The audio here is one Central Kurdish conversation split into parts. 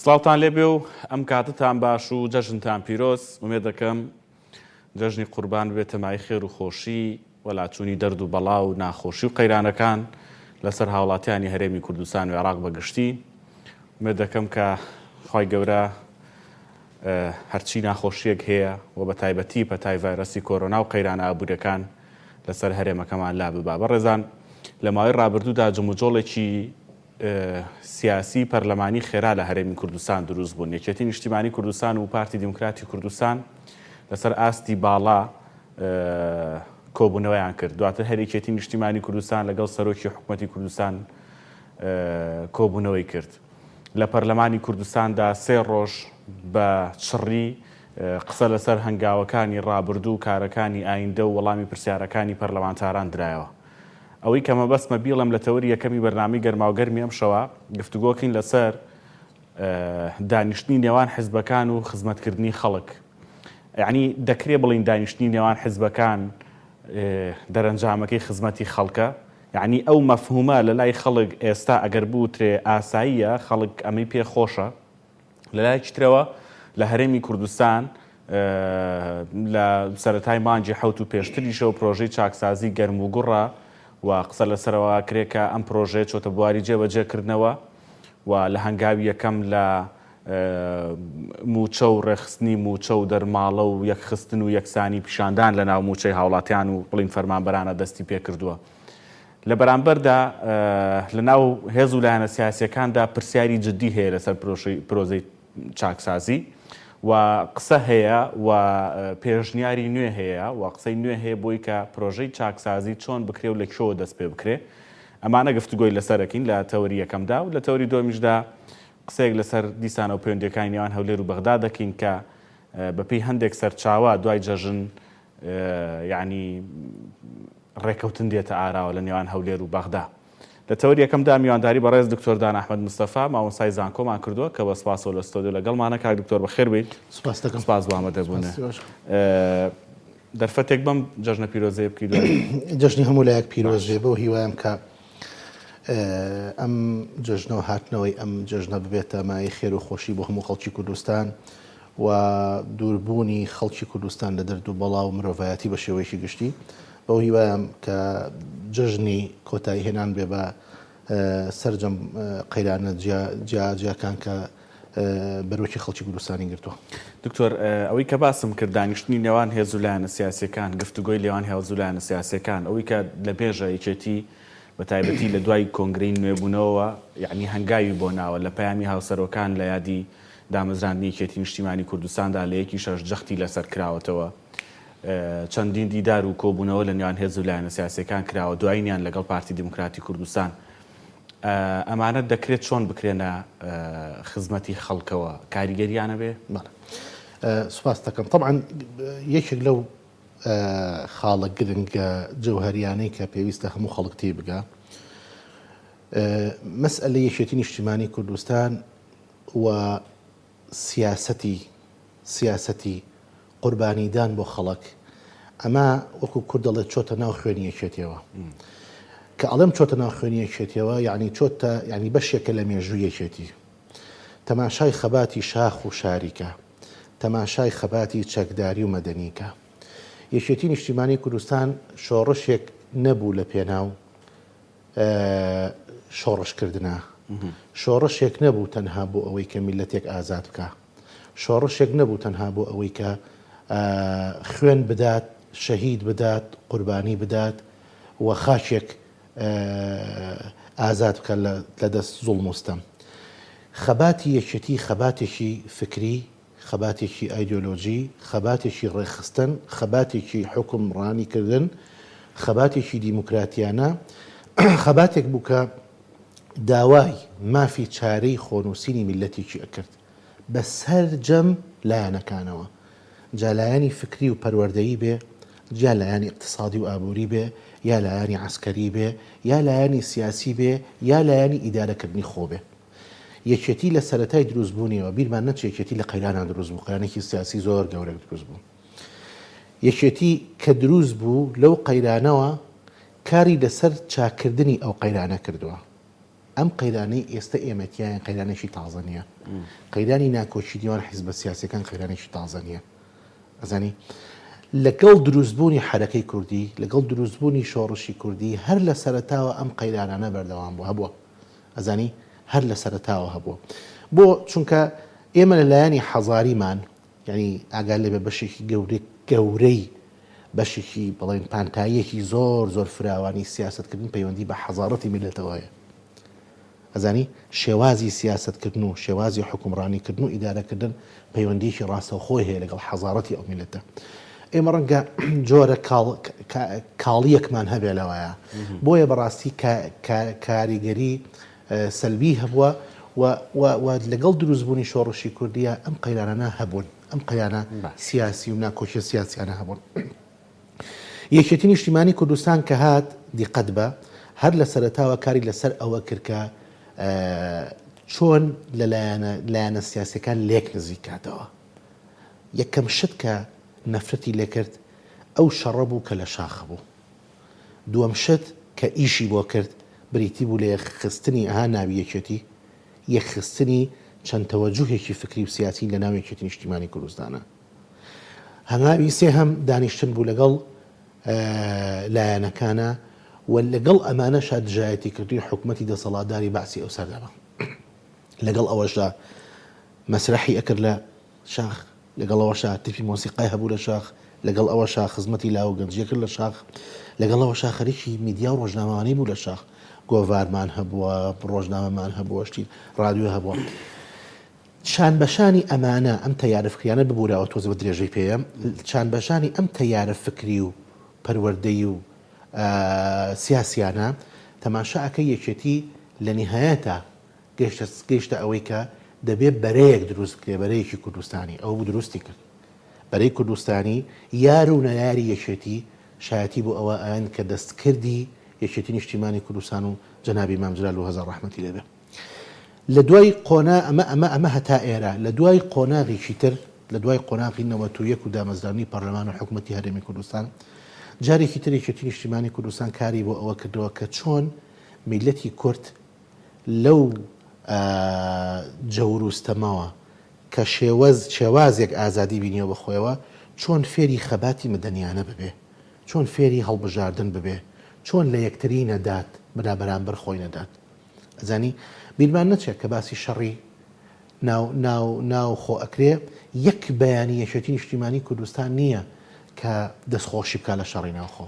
سڵاوتان لێبێ و ئەم کاتەتان باش و جەژنتان پیرۆز، ئومێد دەکەم جەژنی قوربان ببێتە مایەی خێر و خۆشی و لاچوونی دەرد و بەڵا و ناخۆشی و قەیرانەکان لەسەر هاوڵاتیانی هەرێمی کوردستان و عێراق بە گشتی. ئومێد دەکەم کە خوای گەورە هەرچی ناخۆشییەک هەیە و بە تایبەتی پەتای ڤایرەسی کۆرۆنا و قەیرانە ئابووریەکان لەسەر هەرێمەکەمان لاببا. بەڕێزان لە ماوەی ڕابردوودا جموجۆڵێکی سیاسی پەرلەمانی خێرا لە هەرێمی کوردستان دروست بوون. یەکێتی نیشتیمانی کوردستان و پارتی دیموکراتی کوردستان لەسەر ئاستی باڵا کۆبوونەوەیان کرد. دواتر هەر یەکێتی نیشتیمانی کوردستان لەگەڵ سەرۆکی حکومەتی کوردستان کۆبوونەوەی کرد. لە پەرلەمانی کوردستاندا سێ ڕۆژ بە چڕی قسە لەسەر هەنگاوەکانی ڕابردوو و کارەکانی ئایندە و وەڵامی پرسیارەکانی پەرلەمانتاران درایەوە. ئەوەی کە مەبەستمە بیڵێم لە تەوەری یەکەمی بەرنامەی گەرماوگەرمی ئەمشەوە گفتوگۆکەین لەسەر دانیشتنی نێوان حزبەکان و خزمەتکردنی خەڵک. یەعنی دەکرێ بڵێین دانیشتنی نێوان حزبەکان دەرەنجامەکەی خزمەتی خەڵکە؟ یەعنی ئەو مەفهومە لە لای خەڵک ئێستا ئەگەر بوترێ ئاساییە، خەڵک ئەمەی پێ خۆشە. لە لایەکی ترەوە لە هەرێمی کوردستان لە سەرەتای مانگی حەوت و پێشتریشەوە پرۆژەی چاکسازی گەرموگوڕە و قسە لەسەرەوە کرێ کە ئەم پرۆژەیە چۆتە بواری جێبەجێکردنەوە و لە هەنگاوی یەکەم لە مووچە و ڕێکخستنی مووچە و دەرماڵە و یەکخستن و یەکسانی پیشاندان لە ناو مووچەی هاوڵاتیان و بڵین فەرمانبەرانە دەستی پێکردووە. لە بەرامبەردا لە ناو هێز و لایەنە سیاسییەکاندا پرسیاری جددی هەیە لەسەر پرۆژەی چاکسازی و قسە هەیە و پێشنیاری نوێ هەیە و قسەی نوێ هەیە بۆی کە پرۆژەی چاکسازی چۆن بکرێ و لە کوێوە دەست پێ بکرێ. ئەمانە گفتوگۆی لەسەر ئەکەین لە تەوەری یەکەمدا و لە تەوەری دووەمیشدا قسەیەک لەسەر دیسانەوە پەیوەندییەکانی نێوان هەولێر و بەغدا دەکەین کە بەپێی هەندێک سەرچاوە دوای جەژن یانی ڕێکەوتن دێتە ئاراوە لە نێوان هەولێر و بەغدا. لە تەوەری یەکەمدا میوانداری بەڕێز دکتۆر دانا ئەحمەد مستەفا مامۆستای زانکۆمان کردووە کە بە سپاسەوە لە ستۆدیۆ لەگەڵمانە. کاک دکتۆر بەخێر بێیت. سپاس دەکەم. سپاس بۆ ئامادەبوونت. سپاس. دەرفەتێک بەم جەژنە پیرۆزەیە بکەی دوای. جەژنی هەموو لایەک پیرۆز بێ. بەو هیوایەم کە ئەم جەژنە و هاتنەوەی ئەم جەژنە ببێتە مایەی خێر و خۆشی بۆ هەموو خەڵکی کوردستان و دووربوونی خەڵکی کوردستان لە دەرد و بەڵا و مرۆڤایەتی بە شێوەیەکی گشتی. بەو هیوایەم کە جەژنی کۆتایی هێنان بێ بە سەرجەم قەیرانە جیا جیاکان کە بەرۆکی خەڵکی کوردستانی گرتووە. دکتۆر ئەوەی کە باسم کرد دانیشتنی نێوان هێز و لایەنە سیاسیەکان، گفتوگۆی لێوان هێز و لایەنە سیاسیەکان، ئەوەی کە لە مێژە یەکێتی بە تایبەتی لە دوای کۆنگرەی نوێبوونەوەوە یەعنی هەنگاوی بۆ ناوە لە پەیامی هاوسەرۆکان لە یادی دامەزراندنی یەکێتی نیشتیمانی کوردستاندا لە یەکی شەش جەختی لەسەر کراوەتەوە چەندین دیدار و کۆبوونەوە لە نێوان هێز و لایەنە سیاسیەکان کراوە دوایینیان لەگەڵ پارتی دیموکراتی کوردستان ئەمانە دەکرێت چۆن بکرێنە خزمەتی خەڵکەوە کاریگەریان هەبێ؟ بەڵێ سوپاست دەکەم. تەبعەن یەکێک لەو خاڵە گرنگە جەوهەریانەی کە پێویستە هەموو خەڵک تێی بگا مەسئەلەی یەکێتی نیشتیمانی کوردستان و سیاسەتی سیاسەتی قوربانیدان بۆ خەڵک ئەمە وەکو کورد دەڵێت چۆتە ناو خوێنی یەکێتیەوە کە ئەڵێم چۆتە ناو خوێنی یەکێتیەوە یعنی چۆتە یعنی بەشێکە لە مێژوو یەکێتی تەماشای خەباتی شاخ و شاریکە تەماشای خەباتی چەکداری و مەدەنیکە یەکێتی نیشتیمانی کوردستان شۆڕشێک نەبوو لە پێناو شۆڕشکردنا. شۆڕشێک نەبوو تەنها بۆ ئەوەی کە میللەتێک ئازاد بکا. شۆڕشێک نەبوو تەنها بۆ ئەوەی کە خوێن بدات، شەهید بدات، قوربانی بدات و خاکێک ئازاد بکات لە دەست زوڵم و ستەم. خەباتی یەکێتی خەباتێکی فکری، خەباتێکی ئایدیۆلۆجی، خەباتێکی ڕێکخستن، خەباتێکی حوکمڕانیکردن، خەباتێکی دیموکراتیانە، خەباتێک بوو کە داوای مافی چارەی خۆنووسینی میللەتێکی ئەکرد بە سەرجەم لایەنەکانەوە، جا لایەنی فکری و پەروەردەیی بێ، جا لایەنی ئیقتسادی و ئابووری بێ، یا لایەنی عەسکەری بێ، یا لایەنی سیاسی بێ، یا لایەنی ئیدارەکردنی خۆ بێ. یەکێتی لە سەرەتای دروست بوونیەوە، بیرمان نەچێ یەکێتی لە قەیرانا دروست بوو، قەیرانێکی سیاسی زۆر گەورە دروست بوو. یەکێتی کە دروست بوو لەو قەیرانەوە کاری لەسەر چاککردنی ئەو قەیرانە کردووە. ئەم قەیرانەی ئێستە ئێمە تیاین قەیرانێکی تازە نییە. قەیرانی ناکۆکی نێوان حیزبە سیاسیەکان قەیرانێکی تازە نییە. ئەزانی لەگەڵ دروستبوونی حەرەکەی کوردی، لەگەڵ دروستبوونی شۆڕشی کوردی هەر لە سەرەتاوە ئەم قەیرانانە بەردەوام بوو هەبووە. ئەزانی هەر لە سەرەتاوە هەبووە. بۆ؟ چونکە ئێمە لە لایەنی حەزاریمان یانی ئاگات لێ بێ بەشێکی گەورەی گەورەی بەشێکی بڵێن پانتاییەکی زۆر زۆر فراوانی سیاسەتکردن پەیوەندی بە حەزاڕەتی میللەتەوە هەیە. ئەزانی شێوازی سیاسەتکردن و شێوازی حوکمڕانیکردن و ئیدارەکردن پەیوەندییەکی ڕاستەوخۆی هەیە لەگەڵ حەزاڕەتی ئەو میللەتە. ئێمە ڕەنگە جۆرە کاڵییەکمان هەبێ لەوەیا. بۆیە بەڕاستی کاریگەری سەلبی هەبووە و و لەگەڵ دروستبوونی شۆڕشی کوردییا ئەم قەیرانانە هەبوون، ئەم قەیرانە سیاسی و ناکۆکیە سیاسیانە هەبوون. یەکێتی نیشتیمانی کوردستان کە هات دیقەت بە هەر لە سەرەتاوە کاری لەسەر ئەوە کرد کە چۆن لە لایەنە لایەنە سیاسیەکان لێک نزیک کاتەوە. یەکەم شت کە نەفرەتی لێکرد ئەو شەڕە بوو کە لە شاخ هەبوو. دووەم شت کە ئیشی بۆ کرد بریتی بوو لە یەکخستنی ئەها ناوی یەکێتی، یەکخستنی چەند تەوەجوهێکی فکری و سیاسی لە ناو یەکێتی نیشتیمانی کوردستانا. هەنگاوی سێهەم دانیشتن بوو لەگەڵ لایەنەکانا و لەگەڵ ئەمانەشا دژایەتیکردنی حکومەتی دەسەڵاتداری بەعسی ئەو سەردەمە. لەگەڵ ئەوەشدا مەسرەحی ئەکرد لە شاخ، لەگەڵ ئەوەشا تیپی مۆسیقای هەبوو لە شاخ، لەگەڵ ئەوەشا خزمەتی لاو و گەنجی ئەکرد لە شاخ، لەگەڵ ئەوەشا خەریکی میدیا و ڕۆژنامەوانی بوو لە شاخ، گۆڤارمان هەبووە، ڕۆژنامەمان هەبووە، شتی ڕادیۆ هەبووە. شانبەشانی ئەمانە، ئەم تەیارە فکریانە، ببورە ئەوە تۆزێ بە درێژەی پێیە، شانبەشانی ئەم تەیارە فکری و پەروەردەیی و سیاسیانە، تەماشا ئەکەی یەکێتی لە نیهایەتا گەیشتە گەیشتە ئەوەی کە دەبێ بەرەیەک دروست بکرێ، بەرەیەکی کوردستانی، ئەوە بوو دروستی کرد. بەرەی کوردستانی، یار و نەیاری یەکێتی شایەتی بۆ ئەوە ئەیەن کە دەستکردی یەکێتی نیشتیمانی کوردستان و جەنابی مام جلال و هەزار ڕەحمەتی لێ بێ. لە دوای قۆنا ئەمە ئەمە ئەمە هەتا ئێرە، لە دوای قۆناغێکی تر، لە دوای قۆناغی 91 و دامەزراندنی پەرلەمان و حکومەتی هەرێمی کوردستان، جارێکی تر یەکێتی نیشتیمانی کوردستان کاری بۆ ئەوە کردەوە کە چۆن میللەتی کورد لەو جەور و ستەمەوە کە شێوەز شێوازێک ئازادی بینیوە بە خۆیەوە، چۆن فێری خەباتی مەدەنیانە ببێ، چۆن فێری هەڵبژاردن ببێ، چۆن لە یەکتری نەدات، برا بەرامبەر خۆی نەدات. ئەزانی بیرمان نەچێت کە باسی شەڕی ناو ناو ناو خۆ ئەکرێ یەک بەیانی یەکێتی نیشتیمانی کوردستان نییە کە دەستخۆشی بکا لە شەڕی ناوخۆ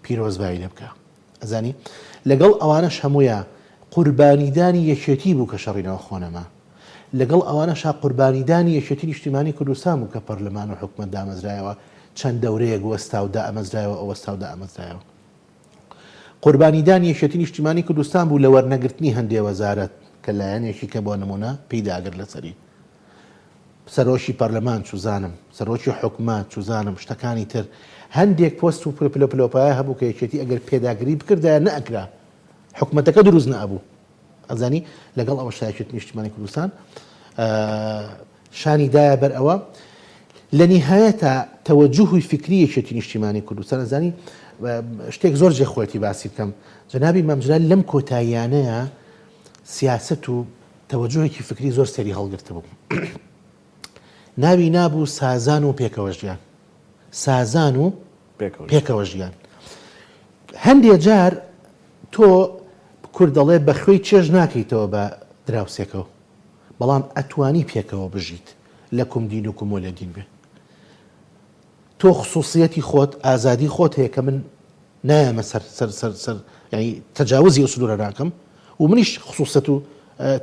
پیرۆزبایی لێ بکا ئەزانی لەگەڵ ئەوانەش هەموویا قوربانیدانی یەکێتی بوو کە شەڕی ناوخۆ نەما لەگەڵ ئەوانەشا قوربانیدانی یەکێتی نیشتیمانی کوردستان بوو کە پەرلەمان و حکومەت دامەزرایەوە چەند دەورەیەک وەستا و دامەزرایەوە ئەوەستا و دامەزرایەوە قوربانیدانی یەکێتی نیشتیمانی کوردستان بوو لە وەرنەگرتنی هەندێ وەزارەت کە لایەنێکی کە بۆ نموونە پێی داگرت لەسەری سەرۆکی پەرلەمان چوزانم سەرۆکی حکومەت چوزانم شتەکانی تر هەندێک پۆست و پلە پلۆپایە هەبوو کە یەکێتی ئەگەر پێداگری بکردایە نەئەکرا حکومەتەکە دروست نەئەبوو ئەزانی لەگەڵ ئەوەشا یەکێتی نیشتیمانی کوردستان شانی دایە بەر ئەوە لە نیهایەتا تەوەجوهی فکری یەکێتی نیشتیمانی کوردستان ئەزانی شتێک زۆر جێ خۆیەتی باسی بکەم جەنابی مام جلال لەم کۆتاییانەیە سیاسەت و تەوەجوهێکی فکری زۆر سەری هەڵگرتبوو ناوی نابوو سازان و پێکەوە ژیان سازان و پێکەوە ژیان هەندێ جار تۆ کورد دەڵێ بە خوێی چێژ ناکەیتەوە بە دراوسێکەوە بەڵام ئەتوانی پێکەوە بژیت لەکم دینکم وەلی دین بێ تۆ خسوسیەتی خۆت ئازادی خۆت هەیە کە من نایەمە سەر سەر سەر سەر یعنی تەجاوزی ئەو سنوورە ناکەم و منیش خسوسەت و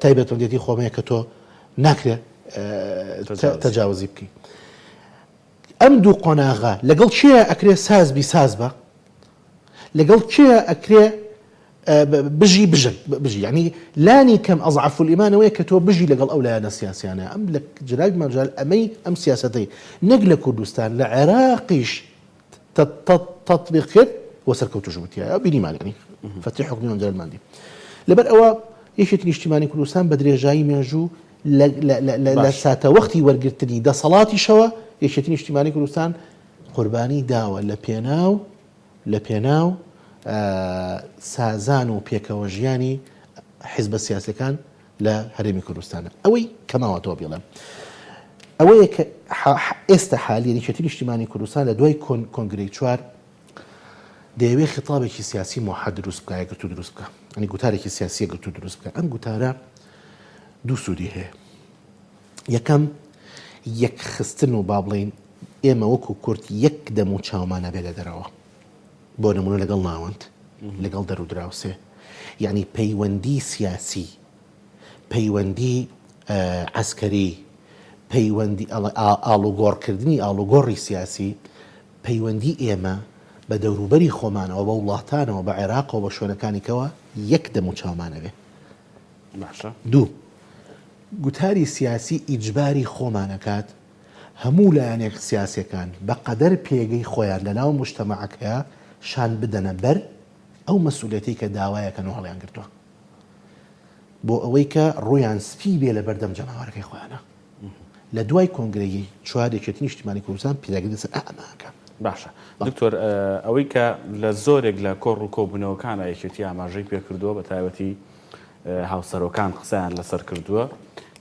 تایبەتمەندێتی خۆم هەیە کە تۆ ناکرێ تەجاوزی بکەی ئەم دوو قۆناغە لەگەڵ کێ ئەکرێ ساز بی ساز بە لەگەڵ کێ ئەکرێ بژی بژن بژی یعنی لانی کەم ئەزعف الایمان ئەوەیە کە تۆ بژی لەگەڵ ئەو لایەنە سیاسیانە ئەم لە جەنابی مام جەلال ئەمەی ئەم سیاسەتەی نەک لە کوردستان لە عێراقیش تطبیق کرد و سەرکەوتوش بوو تیایا بینیمان یعنی فەتری حکومی مام جەلالمان دی لەبەر ئەوە یەکێتی نیشتیمانی کوردستان بە درێژایی مێژوو لە ساتەوەختی وەرگرتنی دەسەڵاتیشەوە یەکێتی نیشتیمانی کوردستان قوربانی داوە لە پێناو لە پێناو سازان و پێکەوەژیانی. حیزبە سیاسیەکان لە هەرێمی کوردستانە. ئەوەی کە ماوەتەوە بیڵێم ئەوەیە کە ئێستا حالیەن یەکێتی نیشتیمانی کوردستان لە دوای کۆنگرەی چوار دەیەوێت خیتابێکی سیاسی موحەد دروست بکە، یەکگرتوو دروست بکە، یانی گوتارێکی سیاسی یەکگرتوو دروست بکە. ئەم گوتارە دوو سوودی هەیە. یەکەم یەکخستن و با بڵێین ئێمە وەکو کورد یەک دەم و چاومان ئەبێ لە دەرەوە، بۆ نمونە لەگەڵ ناوەند، لەگەڵ دەر و دراوسێ، یەعنی پەیوەندی سیاسی، پەیوەندی عەسکەری، پەیوەندی ئاڵوگۆڕکردنی ئاڵوگۆڕی سیاسی، پەیوەندی ئێمە بە دەوروبەری خۆمانەوە، بە وڵاتانەوە، بە عێراقەوە، بە شوێنەکانی کەوە یەک دەم و چاومان ئەبێ. باشە. دوو، گوتاری سیاسی ئیجباری خۆمان ئەکات هەموو لایەنێک سیاسیەکان بە قەدەر پێگەی خۆیان لە ناو موجتەمەعەکەیا شان بدەنە بەر ئەو مەسئولیەتەی کە داوایەکەن و هەڵیان گرتوە بۆ ئەوەی کە ڕوویان سپی بێ لە بەردەم جەماوەرەکەی خۆیانا. لە دوای کۆنگرەی چوار یەکێتی نیشتیمانی کوردستان پێداگری لەسەر ئا ئەمە ئەکا. باشە دکتۆر ئەوەی کە لە زۆرێک لە کۆڕ و کۆبوونەوەکانا یەکێتی ئاماژەی پێکردووە بە تایبەتی هاوسەرۆکان قسەیان لەسەر کردووە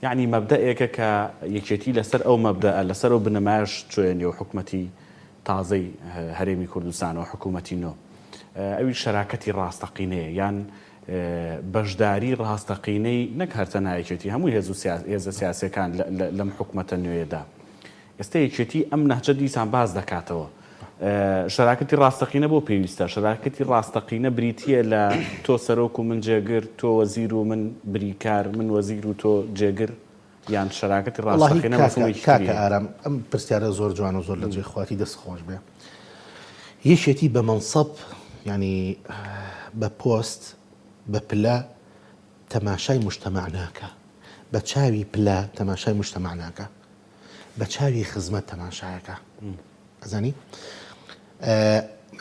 یەعنی مەبدەئێکە کە یەکێتی لەسەر ئەو مەبدەئە لەسەر ئەو بنەمایەش چۆیە نێو حکومەتی تازەی هەرێمی کوردستانەوە حکوومەتی نۆ ئەویش شەراکەتی ڕاستەقینەیە یان بەشداری ڕاستەقینەی نەک هەر تەنها یەکێتی هەموو هێز و هێزە سیاسیەکان لەم حکومەتە نوێیەدا ئێستا یەکێتی ئەم نەهجە دیسان باس دەکاتەوە. شەراکەتی ڕاستەقینە بۆ پێویستە؟ شەراکەتی ڕاستەقینە بریتییە لە تۆ سەرۆک و من جێگر، تۆ وەزیر و من بریکار، من وەزیر و تۆ جێگر، یان شەراکەتی وەڵاهی ڕاستەقینە کاکە مەفهومێکی تری کاکە هەیە؟ ئارام ئەم پرسیارە زۆر جوان و زۆر لە جێی خواتی دەست خۆش بێ یەکێتی بە مەنسەب یانی بە پۆست بە پلە تەماشای موجتەمەع ناکا بە چاوی پلە تەماشای موجتەمەع ناکا بە چاوی خزمەت تەماشایەکە ئەزانی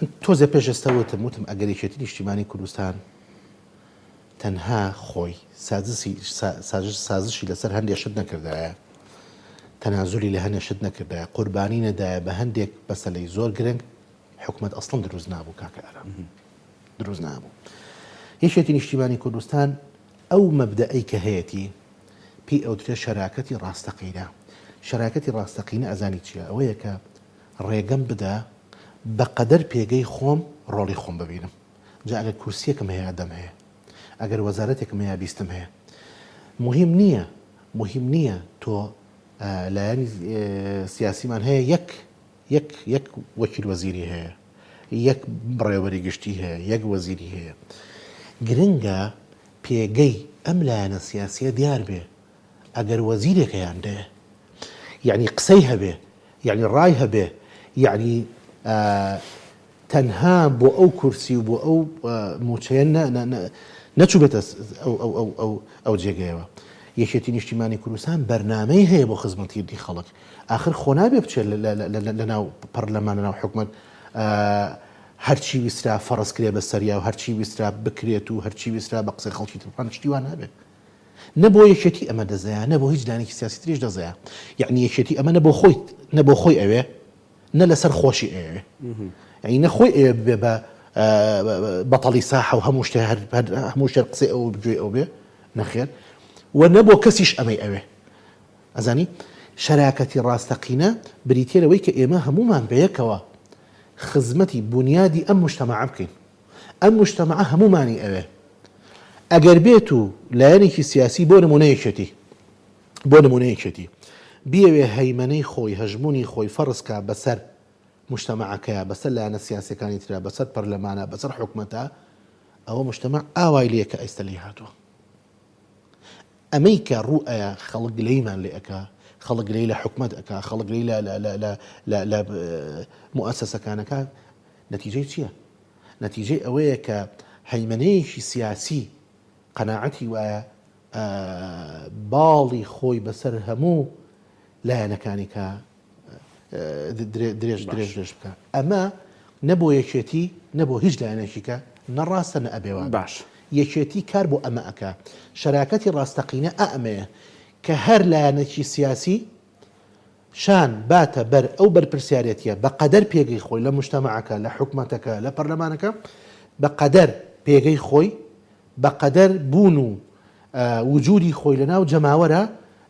من تۆزێ پێش ئێستا وتم وتم ئەگەر یەکێتی نیشتیمانی کوردستان تەنها خۆی سازشی سازشی لەسەر هەندێک شت نەکردایە تەنازولی لە هەندێک شت نەکردایە قوربانی نەدایە بە هەندێک مەسەلەی زۆر گرنگ حکومەت ئەسڵەن دروست نابوو کاکە ئارام دروست نابوو یەکێتی نیشتیمانی کوردستان ئەو مەبدەئەی کە هەیەتی پێی ئەوترێ شەراکەتی ڕاستەقینە. شەراکەتی ڕاستەقینە ئەزانی چیە؟ ئەوەیە کە ڕێگەم بدە بە قەدەر پێگەی خۆم ڕۆڵی خۆم ببینم. جا ئەگەر کورسیەکم هەیە دەم هەیە. ئەگەر وەزارەتێکم هەیە بیستم هەیە. موهیم نیە، موهیم نیە تۆ لایەنی سیاسیمان هەیە یەک یەک یەک وەکیل وەزیری هەیە، یەک بەڕێوەبەری گشتی هەیە، یەک وەزیری هەیە. گرنگە پێگەی ئەم لایەنە سیاسیە دیار بێ ئەگەر وەزیرێک هەیان دێ یەعنی قسەی هەبێ یەعنی ڕای هەبێ یەعنی تەنها بۆ ئەو کورسی و بۆ ئەو موچەیە نەچووبێتە ئەو جێگەیەوە. یەکێتی نیشتیمانی کوردستان بەرنامەی هەیە بۆ خزمەتکردنی خەڵک ئاخر خۆ نابێ بچێت لەناو پەرلەمان لەناو حکومەت هەرچی ویسترا فەڕز کرێ بە سەریا و هەرچی ویسترا بکرێت و هەرچی ویسترا بە قسەی خەڵکی تر بکەن شتی وا نابێت. نە بۆ یەکێتی ئەمە دەزەیە نە بۆ هیچ لایەنێکی سیاسی تریش دەزەیە. یەعنی یەکێتی ئەمە نە بۆ خۆی نە بۆ خۆی ئەوێ نە لەسەر خۆشی ئەیەوێ. یەعنی نە خۆی ئەوێ ببێ بە بەتەڵی ساحە و هەموو شتێ هەر هەموو شتێ قسەی ئەو بگوێی ئەو بێ نەخێر و نە بۆ کەسیش ئەمەی ئەوێ. ئەزانی شەراکەتی ڕاستەقینە بریتیە لەوەی کە ئێمە هەموومان بەیەکەوە خزمەتی بونیادی ئەم موجتەمەعە بکەین. ئەم موجتەمەعە هەموومانی ئەوێ. ئەگەر بێت و لایەنێکی سیاسی بۆ نموونە یەکێتی، بۆ نموونە یەکێتی بیەوێ هەیمەنەی خۆی، هەژموونی خۆی فەرز کا بەسەر موجتەمەعەکەیا، بەسەر لایەنە سیاسیەکانی ترا، بەسەر پەرلەمانا، بەسەر حکومەتا، ئەوە موجتەمەع ئاوای لێیە کە ئێستا لێی هاتووە. ئەمەی کە ڕوو ئەیا خەڵک گلەییمان لێ ئەکا، خەڵک گلەیی لە حکومەت ئەکا، خەڵک گلەیی لە لە لە لە لە لە موئەسەسەکان ئەکا، نەتیجەی چییە؟ نەتیجەی ئەوەیە کە هەیمەنەیەکی سیاسی قەناعەتی وایە باڵی خۆی بەسەر هەموو لایەنەکانی کە درێژ درێژ درێژ بکە ئەمە نە بۆ یەکێتی نە بۆ هیچ لایەنێکی کە نە ڕاستە نە ئەبێ وا باش یەکێتی کار بۆ ئەمە ئەکا شەراکەتی ڕاستەقینە ئا ئەمەیە کە هەر لایەنێکی سیاسی شان باتە بەر ئەو بەرپرسیارێتیە بە قەدەر پێگەی خۆی لە مجتەمەعەکە لە حکومەتەکە لە پەرلەمانەکە بە قەدەر پێگەی خۆی بە قەدەر بوون و. وجودی خۆی لە ناو جەماوەرە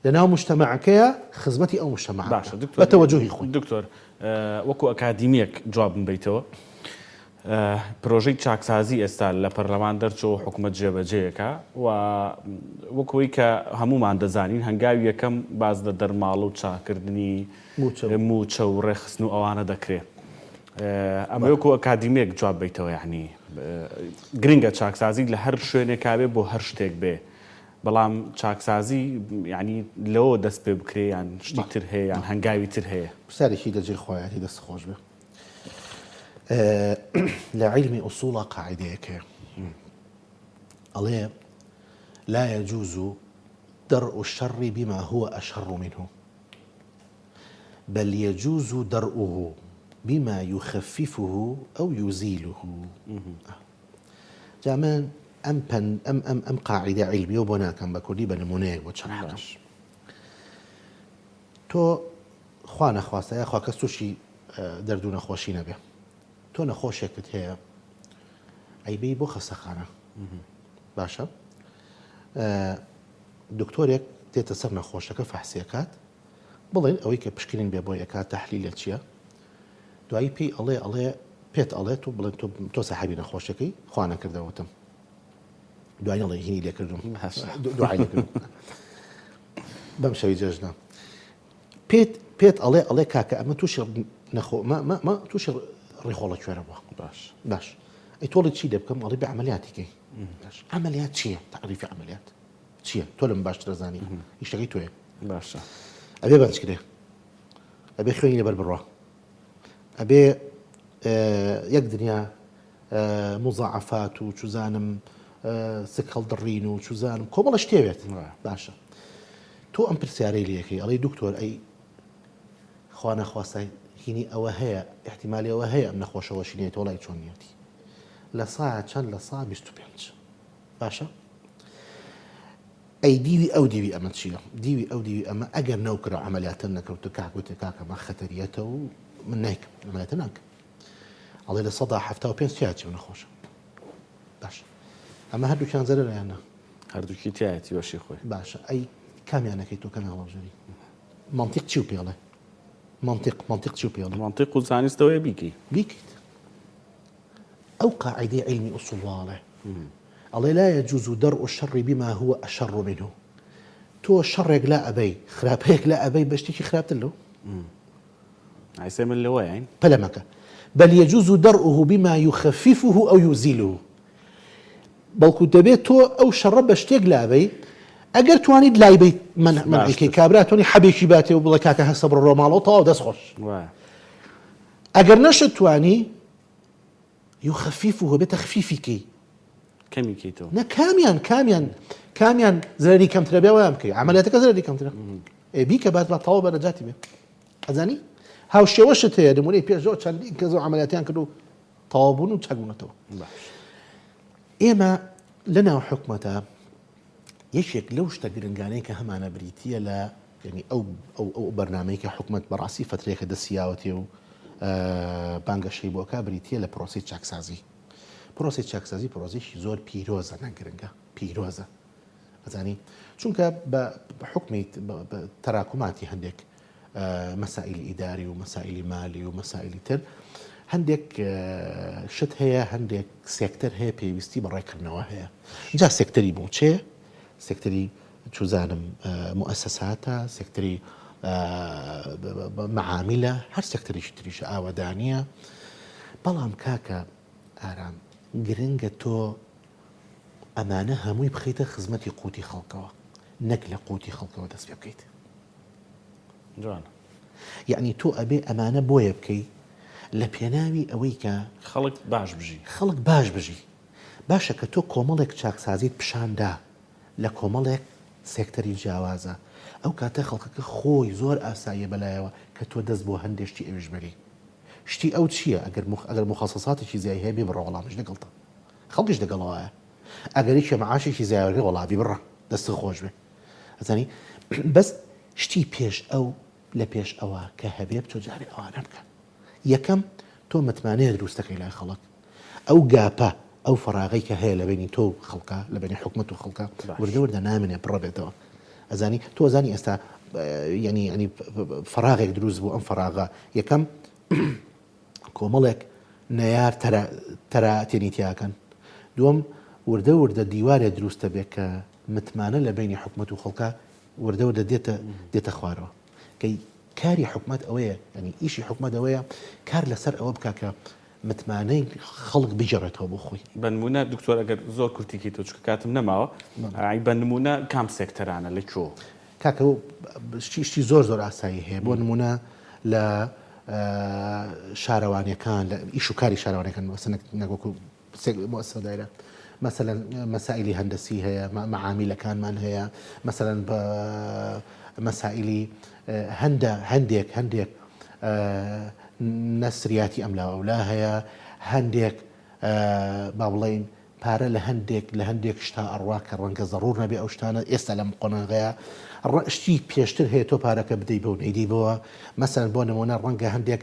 لە ناو مجتەمەعەکەیە خزمەتی ئەو مجتەمەعە باشە بکا دکتۆر بە تەوەجوهی خۆی. دکتۆر وەکو ئەکادیمیەک جوابم بەیتەوە پرۆژەی چاکسازی ئێستا لە پەرلەمان دەرچووە و حکومەت جێبەجێیەکا و وەکو ئەوەی کە هەموومان دەزانین هەنگاوی یەکەم باس لە دەرماڵە و چاککردنی مووچە و ڕێکخستن و ئەوانە دەکرێ. ئەمە وەکو ئەکادیمیەک جواب بەیتەوە یانی گرنگە چاکسازی لە هەر شوێنێکا بێ بۆ هەر شتێک بێ بەڵام چاکسازی یانی لەوە دەست پێ بکرێ یان شتی تر هەیە یان هەنگاوی تر هەیە؟ پرسیارێکی لە جێی خۆیەتی دەست خۆش بێ. لە عیلمی ئوسوڵا قاعیدەیەک هەیە ئەڵێ لا يجوز درء الشر بما هو أشر منه بل يجوز درءه بما يخففه أو يزيله جا من ئەم پەن ئەم ئەم ئەم قاعیدە عیلمیەو بۆ ناکەم بە کوردی بە نمونەیەک بۆ شەرح تۆ خوا نەخواستە یاخوا کەس تووشی دەرد و نەخۆشی نەبێ تۆ نەخۆشێکت هەیە ئەیبەی بۆ خەستەخانە باشە دکتۆرێک دێتە سەر نەخۆشەکە فەحسیەکات بڵێن ئەوەی کە پشکنین بێ بۆی ئەکات تەحلیلە چییە دوایی پێی ئەڵێ ئەڵێ پێت ئەڵێت و بڵێن تۆ سەحەبی نەخۆشەکەی خوا نەکردەوتم دوای نەڵێ هینی لێکردم دوعای لێکردم بەم شەوی جەژنە پێت پێت ئەڵێ ئەڵێ کاکە ئەمە تووشی نەخۆ ما ما ما تووشی ڕیخۆڵە کوێرە بووە باش باش ئەی تۆڵی چی لێ بکەم ئەڵێ بە عملیاتی کەی باش عملیات چییە تعریفی عملیات چییە تۆ لەم باشترە زانی ئیشەکەی تۆیە باشە ئەبێ بەنج کرێ ئەبێ خوێنی لەبەر بڕوا ئەبێ یەک دنیا موزاعەفات و چوزانم سک هەڵدڕین و چوزانم کۆمەڵە شتێ بێت باشە تۆ ئەم پرسیارەی لەکەی ئەڵێ دکتۆر ئەی خوا نەخواستە هینی ئەوە هەیە احتیمالی ئەوە هەیە ئەم نەخۆشەوەشی نێت وڵی چۆنیەتی لە سا چەند لە سا 25 باشە ئەی دیوی ئەو دیوی ئەمە چییە؟ دیوی ئەو دیوی ئەمە ئەگەر نەوکرا عملیاتە نەکەوتە کاکوتێ کاکەمە خەتەریەتە و من نایکەم عملیاتە ناکەم ئەڵێ 75% تیاچی و نەخۆشە باش ئەمە هەردووکیان زەرەرە یان نا؟ هەردووکی تیایەتی بەشی خۆی. باشە ئەی کامیان ئەکەی تۆ کامیان هەڵەبژێری؟ مەنتیق چی و پێڵێ؟ مەنتیق مەنتیق چی و پێڵێ؟ مەنتیق و زانست ئەوەیە بیکەی. بیکەیت. ئەو قاعیدەی عیلمی ئوسوڵ وا ئەڵێ. ئەڵێ لا يجوز درء الشر بما هو أشر منه. تۆ شەڕێک لا ئەبەی، خراپەیەک لا ئەبەی بە شتێکی خراپتر لەو. ئایسێ من لەوەیاین. پەلە مەکە. بل يجوز درءه بما يخففه أو يزيله بەڵکو دەبێت تۆ ئەو شەڕە بە شتێک لابەی ئەگەر توانیت لایبەیت مەنعیکەی کابرا تۆنی حەبێکی باتێ و بڵێ کاکە هەستە بڕۆ ماڵەوە تەواو دەست خۆش ئەگەر نەشت توانی يخففه بێ تەخفیفی کەی کەمی کەیتەوە نە کامیان کامیان کامیان زەرەری کەمترە بێ وایان بکەی عملیاتەکە زەرەری کەمترە ئێ بیکە بات با تەواو بە نەجاتی بێ ئەزانی هاوشێوەشت هەیە نمونەی پێش زۆر چەندین کەس و عملیاتیان کرد و تەواو بوون و چاک بوونەتەوە ئێمە لە ناو حکومەتە یەکێک لەو شتە گرنگانەی کە هەمانە بریتە لە یعنی ئەو ئەو ئەو بەرنامەی کە حکومەت بەڕاستی فترێکە دەسیاوەتێ و بانگەشەی بۆکە بریتە لە پرۆسی چاکسازی پرۆسی چاکسازی پرۆزێکی زۆر پیرۆزە نەگرنگە پیرۆزە ئەزانی چونکە بە حوکمی تەراکوماتی هەندێک مەسائلی ئیداری و مەسائلی مالی و مەسائلی تر هەندێک شت هەیە هەندێک سێکتەر هەیە پێویستی بە ڕێکردنەوە هەیە جا سێکتەری موچێ سێکتەری چوزانم موئەسەساتە سێکتەری معامیلە هەر سێکتەرێکی تریشە ئاوەدانیە بەڵام کاکە ئارام گرنگە تۆ ئەمانە هەمووی بخەیتە خزمەتی قوتی خەڵکەوە نەک لە قوتی خەڵکەوە دەست پێ بکەیت. جوانە. یەعنی تۆ ئەبێ ئەمانە بۆیە بکەی لە پێناوی ئەوەی کە. خەڵک باش بژی. خەڵک باش بژی. باشە کە تۆ کۆمەڵێک چاکسازیت پیشان دا لە کۆمەڵێک سێکتەری جیاوازە ئەو کاتە خەڵکەکە خۆی زۆر ئاساییە بەلایەوە کە تۆ دەست بۆ هەندێ شتی ئەویش بەری. شتی ئەو چییە ئەگەر ئەگەر موخەسەساتێکی زیای هەیە بیبڕە وەڵا منیش لەگەڵتم. خەڵکیش لەگەڵەوایە ئەگەر یەکێ معاشێکی زیای وەرگرێ وەڵا بیبڕە دەستت خۆش بێ ئەزانی بەس شتی پێش ئەو لە پێش ئەوە کە هەبێ بچۆ جارێ ئەوانە بکە یەکەم تۆ متمانەیە دروستەکەی لای خەڵک ئەو gap ە. ئەو فەراغەی کە هەیە لە بەینی تۆ و خەڵکا، لە بەینی حکومەت و خەڵکا وردە وردە نامێنێ پڕەبێتەوە. ئەزانی تۆ ئەزانی ئێستا یعنی یعنی فەراغێک دروست بوو ئەم فەراغە یەکەم کۆمەڵێک نەیار تەرا تەراتێنی تیاکەن دووەم وردە وردە دیوارێ دروستە بێ کە متمانە لە بینی حکومەت و خەڵکا وردە وردە دێتە دێتە خوارەوە کە کاری حکومەت ئەوەیە یعنی ئیشی حکومەت ئەوەیە کار لەسەر ئەوە بکا کە متمانەی خەڵک بگێڕێتەوە بۆ خۆی. بەنموونە دکتۆر ئەگەر زۆر کورتی کەیتەوە چونکە کاتم نەماوە ئای بە نموونە کام سێکتەرانە لە کوێ؟ کاکە شتی شتی زۆر زۆر ئاسایی هەیە بۆ نموونە لە شارەوانیەکان لە ئیش و کاری شارەوانەکان نەک وەکو مؤسسە دایرە مەسەلەن مەسائلی هەندەسی هەیە مەعامیلەکانمان هەیە مەسەلەن بە مەسائلی هەندە هەندێک هەندێک نەسریاتی ئەملا ئەولا هەیە هەندێک با بڵین پارە لە هەندێک لە هەندێک شتا ئەڕوا کە ڕەنگە زەڕور نەبێ ئەو شتانە ئێستا لەم قۆناغەیە شتی پێشتر هەیە تۆ پارەکە بدەی بەو نەیدەی بەوە مەسەلەن بۆ نمونە ڕەنگە هەندێک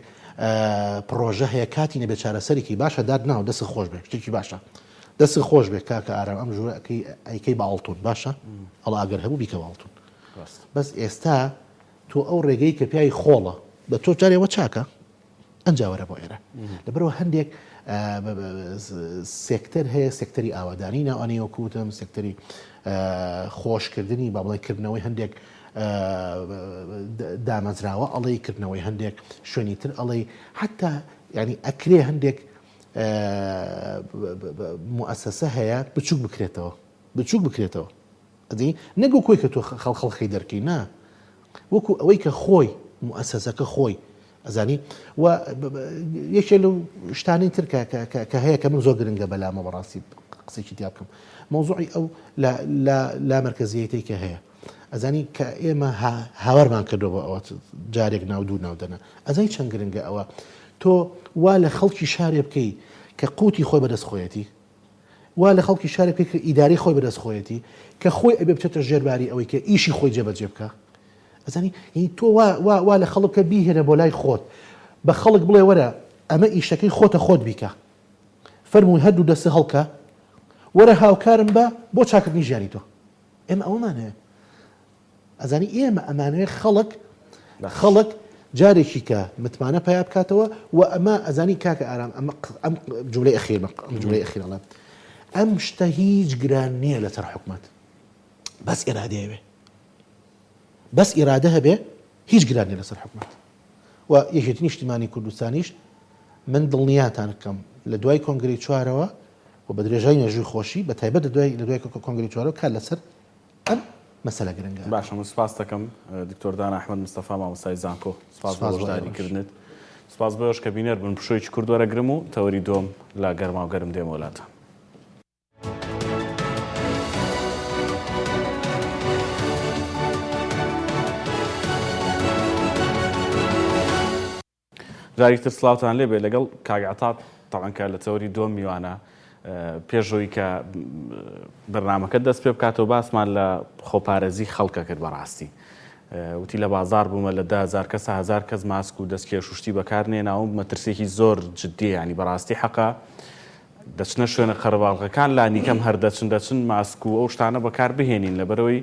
پڕۆژە هەیە کاتی نەبێت چارەسەرێکی باشە داد ناو دەست خۆش بێ شتێکی باشە دەست خۆش بێ کاکە ئارام ئەم ژوورە ئەکەی ئەیکەی بە ئاڵتون باشە ئەڵا ئەگەر هەبوو بیکە بە ئاڵتون بەس ئێستا تۆ ئەو ڕێگەی کە پیای خۆڵە بە تۆ جارێ وە چاکە ئەنجا وەرە بۆ ئێرە لەبەرەوە هەندێک سێکتەر هەیە سێکتەری ئاوادانی ناوانەی وەکوتم سێکتەری خۆشکردنی با بڵێ کردنەوەی هەندێک دامەزراوە ئەڵێی کردنەوەی هەندێک شوێنی تر ئەڵێی حتا ینی ئەکرێ هەندێک موئەسەسە هەیە بچوک بکرێتەوە بچوک بکرێتەوە ئەدی نەک وەکوی کە تۆ خەڵ خەڵخی دەرکەی نا وەکو ئەوەی کە خۆی موئەسەسەکە خۆی ئەزانی و یەکێ لەو شتانی تر کە هەیە کە من زۆر گرنگە بەلامە بەڕاستی قسێکی تیا بکەم مەوزوعی ئەو لا مەرکەزیەتەی کە هەیە ئەزانی کە ئێمە هاوارمان کردووە بۆ ئەوە جارێک ناو دوو ناو دەنا ئەزای چەند گرنگە ئەوە تۆ وا لە خەڵکی شارێ بکەی کە قوتی خۆی بەدەست خۆیەتی وا لە خەڵکی شارێ بکەی کە ئیدارەی خۆی بەدەست خۆیەتی کە خۆی ئەبێ بچێتە ژێرباری ئەوەی کە ئیشی خۆی جێبەجێ بکە ئەزانی یعنی تۆ وا وا وا لە خەڵک بکە بیهێنە بۆ لای خۆت بە خەڵک بڵێ وەرە ئەمە ئیشەکەی خۆتە خۆت بیکە فەرمووی هەردوو دەست هەڵکە وەرە هاوکارم بە بۆ چاکردنی ژیانی تۆ ئێمە ئەوەمان هەیە ئەزانی ئێمە ئەمانەوێ خەڵک خەڵک جارێکی کە متمانە پیا بکاتەوە و ئەمە ئەزانی کاکە ئارام ئەمە ئەم جملەی ئەخیر ئەم جملەی ئەخیر ئەڵێم ئەم شتە هیچ گران نییە لەسەر حکومەت بەس ئێرادەیەوێ بەس ئیرادە هەبێ هیچ گران نیە لەسەر حکومەت و یەکێتی نیشتیمانی کوردستانیش من دڵنیاتان بکەم لە دوای کۆنگرەی چوارەوە و بە درێژای مێژووی خۆشی بە تایبەت لە دوای لە دوای کۆنگرەی چوارەوە کار لەسەر ئەم مەسەلە گرنگە. باشە من سوپاست دەکەم دکتۆر دانا ئەحمەد مستەفا مامۆستای زانکۆ سوپاس بۆ سوپاس بۆ بەشداری ئێوەش. کردنت سوپاس بۆ ئێوەش کە بینەر بوون پشوویەکی کورت وەرەگرم و تەوەری دووەم لە گەرماو گەرم دێمەوە لاتان. جارێکی تر سڵاوتان لێبێ لەگەڵ کاک عەتا تەبعەن کە لە تەوەری دووەم میوانە پێش ئەوەی کە بەرنامەکە دەست پێ بکاتەوە باسمان لە خۆپارێزی خەڵکە کرد بەڕاستی وتی لە بازار بوومە لە دههزار کەس هزار کەس ماسک و دەستکێش و شتی بەکار نێناوم مەترسیەکی زۆر جدیە ینی بەڕاستی حەقە دەچنە شوێنە قەرەباڵغەکان لانیکەم هەر دەچن دەچن ماسک و ئەو شتانە بەکار بهێنین لەبەرئەوەی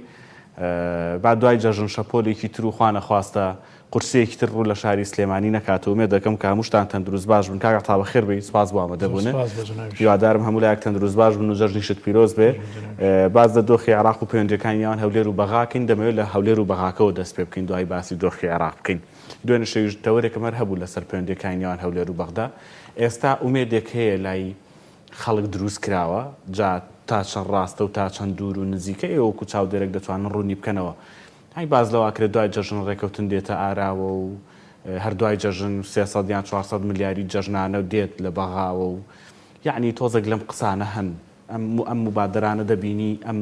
با دوای جەژن شەپۆلێکی تر و خوا نەخواستە قورسیەکی تر ڕوو لە شاری سلێمانی نەکات و ئومێد دەکەم کە هەمووشتان تەندروست باش بن کاک عەتا بەخێر بێی سوپاس بۆ ئامادە زۆر بوونت سوپاس بۆ جەنابیشت. هیوادارم هەموو لایەک تەندروست باش بن و جەژنیشت پیرۆز بێ جەژنی جەنابیشت. باس لە دۆخی عێراق و پەیوەندیەکانی نێوان هەولێر و بەغا کەین دەمەوێت لە هەولێر و بەغاکەوە دەست پێ بکەین دوایی باسی دۆخی عێراق بکەین دوێنێ شەویش تەوەرێکم هەر هەبوو لەسەر پەیوەندیەکانی نێوان هەولێر و بەغدا ئێستا ئومێدێک هەیە لای خەڵک دروست کراوە، جا تا چەند ڕاستە و تا چەند دوور و نزیکە ئێوە وەکو چاودێرێک دەتوانن ڕوونی بکەنەوە. هەی باس لەوە ئەکرێت دوای جەژن ڕێکەوتن دێتە ئاراوە و هەر دوای جەژن 300 یان 400 ملیاری جەژنانە دێت لە بەغاوە و یەعنی تۆزێک لەم قسانە هەن. ئەم ئەم موبادەرانە دەبینی، ئەم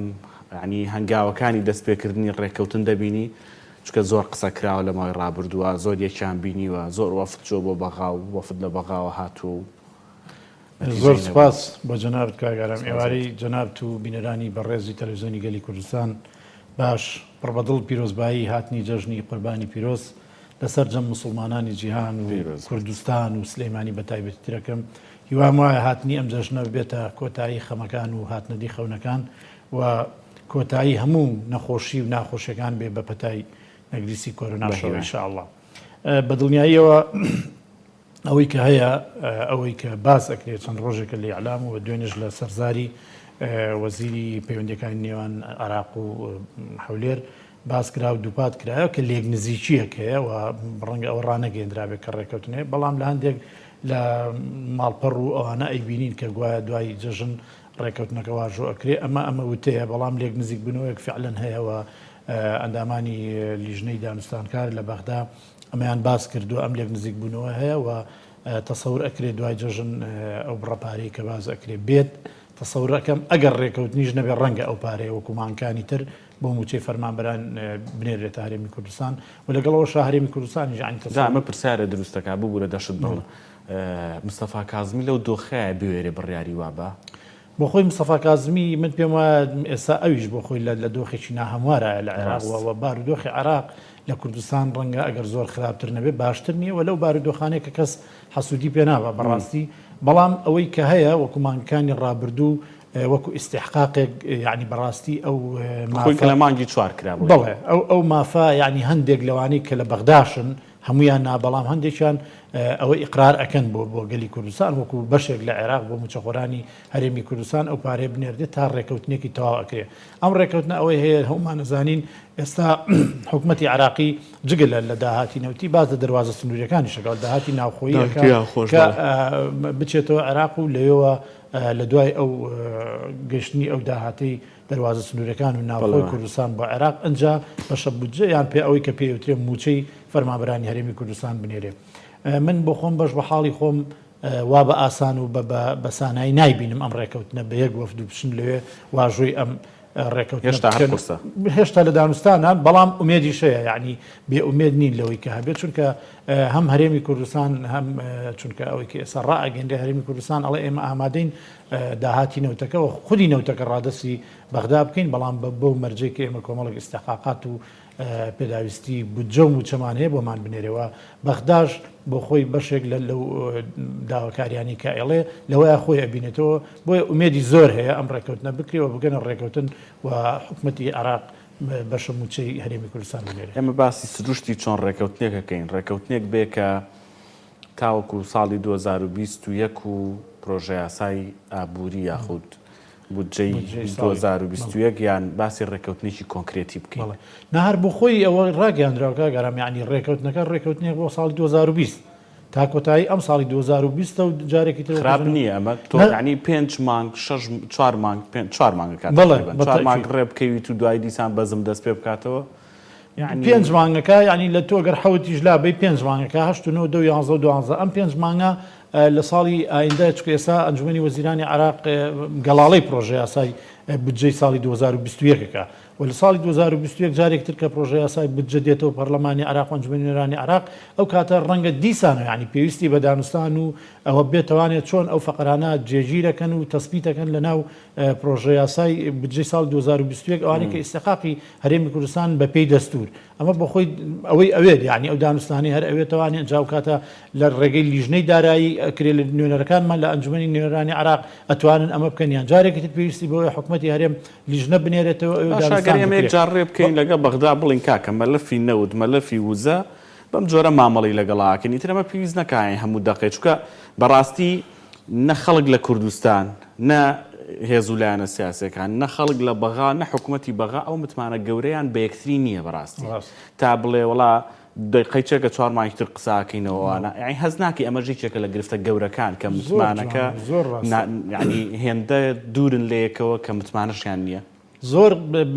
یەعنی هەنگاوەکانی دەستپێکردنی ڕێککەوتن دەبینی، چونکە زۆر قسە کراوە لە ماوەی ڕابردووە، زۆر یەکیان بینیوە، زۆر وەفد چووە بۆ بەغا و وەفد لە بەغاوە هاتووە و زۆر نەتیجەی نەبووە. سوپاس بۆ جەنابت کاک ئارام، سوپاس بۆ ئێوارەی تۆ. جەنابت و بینەرانی بەڕێزی تەلەفزیۆنی گەلی کوردستان باش، پڕ بە دڵ پیرۆزبایی هاتنی جەژنی قوربانی پیرۆز. لە سەرجەم موسڵمانانی جیهان و کوردستان و سلەیمانی بە تایبەتی ترەکەم. هیوام وایە هاتنی ئەم جەژنە ببێتە کۆتایی خەمەکان و هاتنەدی خەونەکان و کۆتایی هەموو نەخۆشی و ناخۆشیەکان بێ بە پەتای نەگریسی کۆرۆناشەوە ان شاء اللە. بە دڵنیاییەوە ئەوەی کە هەیە ئەوەی کە باس ئەکرێت چەند ڕۆژێکە لە ئیعلام و دوێنێش لە سەرزاری وەزیری پەیوەندیەکانی نێوان عێراق و هەولێر باس کرا و دووپات کرایەوە کە لێک نزیکیەک هەیە و ڕەنگە ئەوە ڕانەگەیەندرابێت کە ڕێککەوتن هەیە بەڵام لە هەندێک لە ماڵپەڕ و ئەوانە ئەیبینین کە گوایە دوای جەژن ڕێککەوتنەکە واژۆ ئەکرێ ئەمە ئەمە وتەیە بەڵام لێک نزیکبوونەوەیەک فعلەن هەیە و ئەندامانی لیژنەی دانوستانکار لە بەغدا ئەمەیان باس کردووە ئەم لێک نزیکبوونەوە هەیە و تەسەور ئەکرێ دوای جەژن ئەو بڕە پارەی کە باس ئەکرێ بێت تەسەور ئەکەم ئەگەر ڕێکەوتنیش نەبێ ڕەنگە ئەو پارەیە وەکو مانگەکانی تر بۆ مووچەی فەرمانبەران بنێرێتە هەرێمی کوردستان و لەگەڵ ئەوەشا هەرێمی کوردستانیش یانی تەسەور. جا ئەمە پرسیارە دروست دەکا، ببورە دەشت بڕم، مستەفا کازمی لەو دۆخەیە بوێرێ بڕیاری وا با؟ بۆ خۆی مستەفا کازمی من پێم وایە ئێستا ئەویش بۆ خۆی لە دۆخێکی ناهەموارایە لە عێراق و بارودۆخی عێراق لە کوردستان ڕەنگە ئەگەر زۆر خراپتر نەبێت باشتر نییە و لەو بارودۆخانەی کە کەس حەسوودی پێ نابا بەڕاستی بەڵام ئەوەی کە هەیە وەکو مانگەکانی ڕابردوو وەکو ئیستحقاقێک یعنی بەڕاستی ئەو خۆی کە لە مانگی چوار کرا بەڵێ ئەو ئەو مافە یعنی هەندێک لەوانەی کە لە بەغداشن هەموویان نا بەڵام هەندێکیان ئەوە ئیقرار ئەکەن بۆ بۆ گەلی کوردستان وەکو بەشێک لە عێراق بۆ موچەخۆرانی هەرێمی کوردستان ئەو پارەیە بنێردێت تا ڕێکەوتنێکی تەواو ئەکرێ ئەم ڕێکەوتنە ئەوەی هەیە هەموومان ئەزانین ئێستا حکومەتی عێراقی جگە لە لە داهاتی نەوتی باس لە دەروازە سنووریەکانیش ئەکات داهاتی ناوخۆیی ئەکات کە بچێتەوە عێراق و لەوێوە لە دوای ئەو گەشتنی ئەو داهاتەی دەروازە سنوورەکان و ناوخۆی کوردستان بۆ عێراق ئەنجا بەشە بودجە یان پێ ئەوەی کە پێی ئەوترێ مووچەی فەرمانبەرانی هەرێمی کوردستان بنێرێ. من بۆ خۆم بەش بە حاڵی خۆم وا بە ئاسان و بە سانایی نایبینم ئەم ڕێکەوتنە بە یەک وەفد و بچن لەوێ واژۆی ئەم ڕێکەوتنە هێشتا هەر قورسە. هێشتا لە دانوستانان بەڵام ئومێدیش هەیە یانی بێ ئومێد نین لەوەی کە هەبێت چونکە هەم هەرێمی کوردستان هەم چونکە ئەوەی کە ئێستا ڕائەگەنرێ هەرێمی کوردستان ئەڵێ ئێمە ئامادەین داهاتی نەوتەکە و خودی نەوتەکە ڕادەستی بەغدا بکەین، بەڵام بەو مەرجەی کە ئێمە کۆمەڵێک ئیستحقاقات و پێداویستی بودجە و مووچەمان هەیە بۆمان بنێرێ و بەغداش بۆ خۆی بەشێک لە لەو داواکاریانەی کە ئەیڵێ لەوەیا خۆی ئەبینێتەوە، بۆیە ئومێدی زۆر هەیە ئەم ڕێککەوتنە بکرێ و بگەنە ڕێککەوتن و حکومەتی عێراق بەشە مووچەی هەرێمی کوردستان بنێرێ. ئێمە باسی سروشتی چۆن ڕێککەوتنێک ئەکەین، ڕێککەوتنێک بێ کە تاوەکو ساڵی 2021 و پرۆژەیاسای ئابووری یاخود بودجەی 2021 یان باسی ڕێککەوتنێکی کۆنکرێتی بکەین. بەڵێ. نا هەر بۆ خۆی ئەوە ڕاگەیاندراوە کاک ئارام یانی ڕێککەوتنەکە ڕێککەوتنێک بۆ ساڵی 2020 تا کۆتایی ئەم ساڵی 2020 و جارێکی تر خراپ نییە ئەمە تۆ یانی پێنج مانگ شەش چوار مانگ پێنج چوار مانگە کات تەقریبەن چوار مانگ ڕێ بکەویت و دوای دیسان بەزم دەست پێ بکاتەوە پێنج مانگەکە یانی لە تۆ گەر حەوتیش لابەی پێنج مانگەکە هەشت و نۆ دە و یانزە و دوانزە ئەم پێنج مانگە لە ساڵی ئایندە چونکە ئێستا ئەنجومەنی وەزیرانی عێراق گەڵاڵەی پرۆژە یاسای بودجەی ساڵی 2021 ەکە و لە ساڵی 2021 جارێک تر کە پرۆژە یاسای بودجە دێتەوە پەرلەمانی عێراق و ئەنجومەنی نوێنەرانی عێراق ئەو کاتە ڕەنگە دیسانەوە یانی پێویستی بە دانوستان و ئەوە بێتوانێت چۆن ئەو فەقەرانە جێگیرەکەن و تەسبیتەکەن لە ناو پرۆژە یاسای بودجەی ساڵی 2021 ئەوانەی کە ئیستحقاقی هەرێمی کوردستان بە پێی دەستور ئەمە بۆ خۆی ئەوەی ئەوێت یعنی ئەو دانوستانی هەر ئەوێتەوانی ئەنجا و کاتە لە ڕێگەی لیژنەی دارایی ئەکرێ لە نوێنەرەکانمان لە ئەنجومەنی نوێنەرانی عێراق ئەتوانن ئەمە بکەن یان جارێکی تر پێویستی بەوەیە حکومەتی هەرێم لیژنە بنێرێتەوە ئەوێ باشە دانوستان گەر ئێمە بکرێ. یەک جار ڕێ بکەین لەگەڵ بەغدا بڵێین کاکە مەلەفی نەوت مەلەفی وزە بەم جۆرە مامەڵەی لەگەڵا ئەکەین ئیتر ئەمە پێویست نەکا هەموو دەقێ چونکە بەڕاستی نە خەڵک لە کوردستان، نە هێز و لایەنە سیاسیەکان، نە خەڵک لە بەغا، نە حکومەتی بەغا ئەو متمانە گەورەیان بە یەکتری نییە بەڕاستی تا بڵێ وەڵا دەی قەیچێکە چوار مانگی تر قسە ئەکەینەوە ئەوانە یانی هەست ناکەی ئەمەش یەکێکە لە گرفتە گەورەکان کە متمانەکە یانی هێندە دوورن لە یەکەوە کە متمانەشیان نییە. زۆر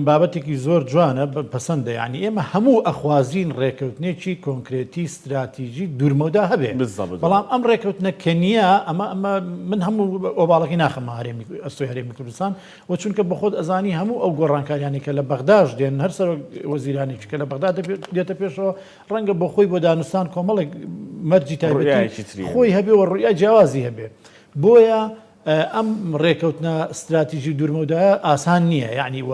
بابەتێکی زۆر جوانە پەسەندە یانی ئێمە هەموو ئەخوازین ڕێکەوتنێکی کۆنکرێتی ستراتیژی دوورمەودا هەبێ بالضبط بەڵام ئەم ڕێکەوتنە کە نییە ئەمە ئەمە من هەموو ئۆباڵەکەی ناخەمە هەرێمی ئەستۆی هەرێمی کوردستان و چونکە بەخۆت ئەزانی هەموو ئەو گۆڕانکاریانەی کە لە بەغداش دێن هەر سەرۆک وەزیرانێکی کە لە بەغدا دێتە پێشەوە ڕەنگە بۆ خۆی بۆ دانوستان کۆمەڵێک مەرجی تایبەتی ڕوئیایەکی تری هەبێ. خۆی هەبێ و ڕوئیای جیاوازی هەبێ بۆیە ئەم ڕێکەوتنە ستراتیژی و دوورمەودایە ئاسان نییە یەعنی و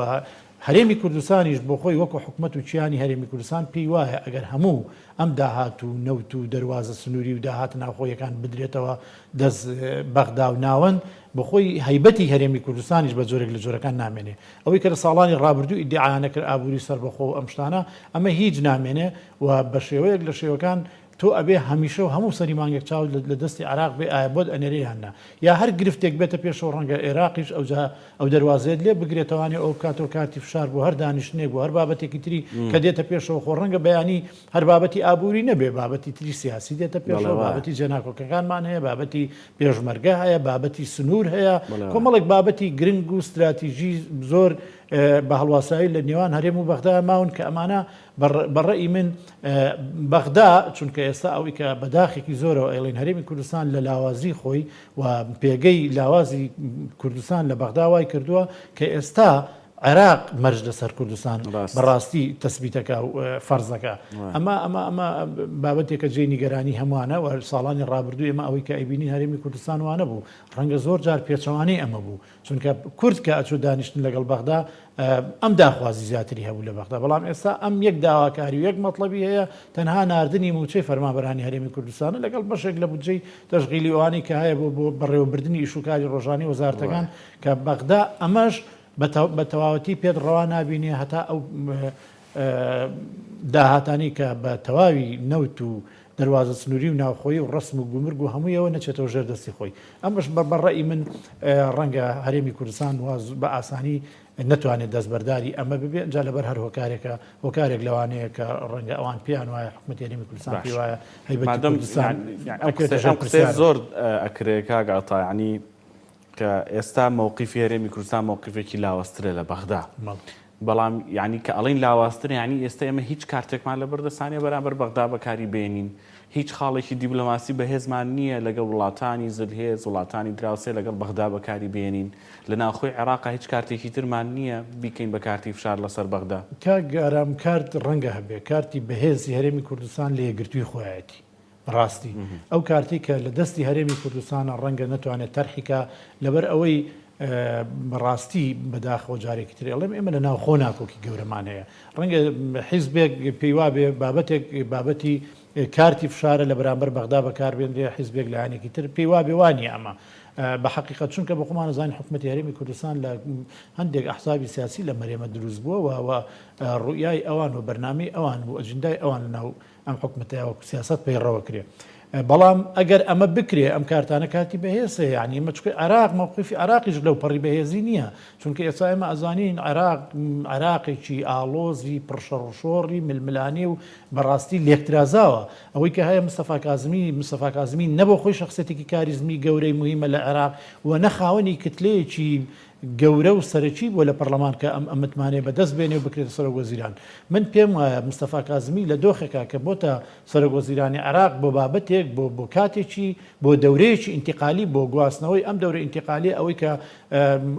هەرێمی کوردستانیش بۆ خۆی وەکو حکومەت و کیانی هەرێمی کوردستان پێی وایە ئەگەر هەموو ئەم داهات و نەوت و دەروازە سنووری و داهاتە ناوخۆیەکان بدرێتەوە دەست بەغدا و ناوەند، بۆ خۆی هەیبەتی هەرێمی کوردستانیش بە جۆرێک لە جۆرەکان نامێنێ. ئەوەی کە لە ساڵانی ڕابردوو ئیدیعایان ئەکرد ئابووری سەربەخۆ و ئەم شتانە، ئەمە هیچ نامێنێ و بە شێوەیەک لە شێوەکان تۆ ئەبێ هەمیشە و هەموو سەری مانگێک چاوت لە دەستی عێراق بێ ئایا بۆت ئەنێرێ یان نا. یا هەر گرفتێک بێتە پێشەوە ڕەنگە ئێراقیش ئەوجا ئەو دەروازەیەت لێ بگرێت توانێ ئەوە بکاتەوە کارتی فشار بۆ هەر دانیشتنێک بۆ هەر بابەتێکی تری کە دێتە پێشەوە خۆ ڕەنگە بەیانی هەر بابەتی ئابووری نەبێ بابەتی تری سیاسی دێتە پێشەوە بابەتی جێناکۆکەکانمان هەیە بابەتی پێشمەرگە هەیە بابەتی سنوور هەیە کۆمەڵێک بابەتی گرنگ و ستراتیژی زۆر بە هەڵواساوی لە نێوان هەرێم و بەغدا ماون کە ئەمانە بە ڕەئی من بەغدا چونکە ئێستا ئەوەی کە بەداخێکی زۆرەوە ئەیڵێن هەرێمی کوردستان لە لاوازی خۆی و پێگەی لاوازی کوردستان لە بەغدا وای کردووە کە ئێستا عێراق مەرج لەسەر کوردستان بەڕاستی تەسبیتەکە و فەرزەکە ئەمە ئەمە ئەمە بابەتێکە جێی نیگەرانی هەمووانە و ساڵانی ڕابردوو ئێمە ئەوەی کە ئەیبینین هەرێمی کوردستان وانە بوو ڕەنگە زۆر جار پێچەوانەی ئەمە بوو چونکە کورد کە ئەچوو دانیشتن لەگەڵ بەغدا ئەم داخوازی زیاتری هەبوو لە بەغدا بەڵام ئێستا ئەم یەک داواکاری و یەک مەتڵەبی هەیە تەنها ناردنی مووچەی فەرمانبەرانی هەرێمی کوردستانە لەگەڵ بەشێک لە بودجەی تەشغیلی ئەوانەی کە هەیە بۆ بۆ بەڕێوەبردنی ئیشوکاری ڕۆژانەی وەزارەتەکان کە بەغدا ئەمەش بە تەواوەتی پێت ڕەوا نابینێ هەتا ئەو داهاتانەی کە بە تەواوی نەوت و دەروازە سنووری و ناوخۆیی و ڕەسم و گومرگ و هەموویەوە نەچێتەوە ژێر دەستی خۆی. ئەمەش بە ڕەئی من ڕەنگە هەرێمی کوردستان وا بە ئاسانی نەتوانێت دەستبەرداری ئەمە ببێ، جا لەبەر هەر هۆکارێکە، هۆکارێک لەوانەیە کە ڕەنگە ئەوان پێیان وایە، حکومەتی هەرێمی کوردستان پێی وایە هەیبەتی کوردستان ئەکەوێتە ژێر ئەم قسەیە زۆر ئەکرێ کاک عەتا، یانی کە ئێستا مەوقیفی هەرێمی کوردستان مەوقیفێکی لاوازترە لە بەغدا. بەڵام یانی کە ئەڵێین لاوازترە یانی ئێستا ئێمە هیچ کارتێکمان لەبەر دەستا نیە بەرامبەر بەغدا بەکاری بێنین، هیچ خاڵێکی دیبلۆماسی بەهێزمان نییە لەگەڵ وڵاتانی زلهێز، وڵاتانی دراوسێ لەگەڵ بەغدا بەکاری بێنین، لە ناوخۆی عێراقا هیچ کارتێکی ترمان نییە بیکەین بە کارتی فشار لەسەر بەغدا. کاک ئارام کارت ڕەنگە هەبێ، کارتی بەهێزی هەرێمی کوردستان لە یەکگرتووی خۆیەتی. بەڕاستی ئەو کارتەی کە لە دەستی هەرێمی کوردستانە ڕەنگە نەتوانێت تەرحی کا لەبەر ئەوەی بەڕاستی بەداخەوە جارێکی تر ئەڵێم ئێمە لە ناوخۆ ناکۆکی گەورەمان هەیە ڕەنگە حیزبێک پێی وابێ بابەتێک بابەتی کارتی فشارە لە بەرامبەر بەغدا بەکاربێنرێ حیزبێک لایەنێکی تر پێی وابێ وانیە ئەمە بە حقیقەت چونکە بە خۆمان زانین حکوومەتی هەرێمی کوردستان لە هەندێک ئەحزابی سیاسی لە مەرێمە دروست بووە و ڕوئیای ئەوان و بەرنامەی ئەوان و ئەجندای ئەوان لە ناو ئەم حکومەتە وەکو سیاسەت پەیڕەوە کرێ بەڵام ئەگەر ئەمە بکرێ ئەم کارتانە کارتی بەهێزە یعنی ئمە چکە عراق مەوقفی عراقیش لەو پەڕی بەهێزی نییە چونکە ئێستا ئێمە ئەزانین عراق عراقێکی ئاڵۆزی پڕشەڕشۆڕی ململانێ و بەڕاستی لێکترازاوە ئەوەی کە هەیە مستەفا کازمی مستەفا کازمی نەبۆ خۆی شخصێتێکی کاریزمی گەورەی مهمە لە عێراق و نەخاوەنی کتلەیەکی گەورە و سەرەکی بووە لە پەڕلەمان کە ئەم متمانەیە بە دەست بێنێ و بکرێتە سەرۆک وەزیران. من پێم وایە مستەفا کازمی لە دۆخێکا کە بۆتە سەرۆک وەزیرانی عێراق بۆ بابەتێک، بۆ بۆ کاتێکی، بۆ دەورەیەکی ئینتیقالی، بۆ گواستنەوەی ئەم دەورە ئینتیقالیە ئەوەی کە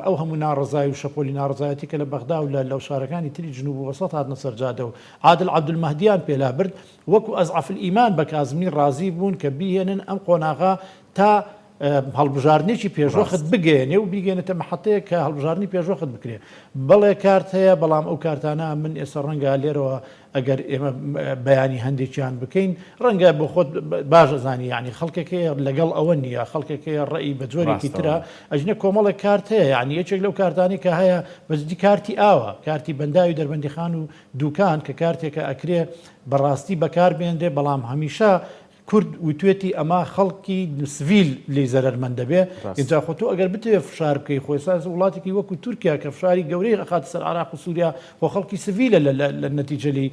ئەو هەموو ناڕەزایی و شەپۆلی ناڕەزایەتی کە لە بەغدا و لە لە شارەکانی تری جنوب و وەسەت هاتنە سەر جادە و عادل عەبدولمەهدیان پێ لابرد وەکو ئەزعەف الئیمان بە کازمی ڕازی بوون کە بیهێنن ئەم قۆناغە تا هەڵبژاردنێکی پێشوەخت بگەیەنێ و بیگەێنێتە مەحەتەیەک کە هەڵبژاردنی پێشوەخت بکرێ. بەڵێ کارت هەیە، بەڵام ئەو کارتانە من ئێستا ڕەنگە لێرەوە ئەگەر ئێمە بەیانی هەندێکیان بکەین ڕەنگە بۆ خۆت باش ئەزانی یعنی خەڵکێک هەیە لەگەڵ ئەوە نییە خەڵکێک هەیە ڕێی بە جۆرێکی ترە ئەژنە کۆمەڵێک کارت هەیە یعنی یەکێک لەو کارتانی کە هەیە بەجدی کارتی ئاوە کارتی بەنداوی دەربەندیخان و دوکان کە کارتێکە ئەکرێ بەڕاستی بەکار بێنرێ بەڵام هەمیشە کورد وتوێتی ئەمە خەڵکی سڤیل لێی زەرەرمەند دەبێ، ئینجا خۆ تۆ ئەگەر بتەوێ فشار بکەی خۆ ئێستا وڵاتێکی وەکو تورکیا کە فشاری گەورەی ئەخاتە سەر عێراق و سوریا خۆ خەڵکی سڤیلە لە نەتیجە لێی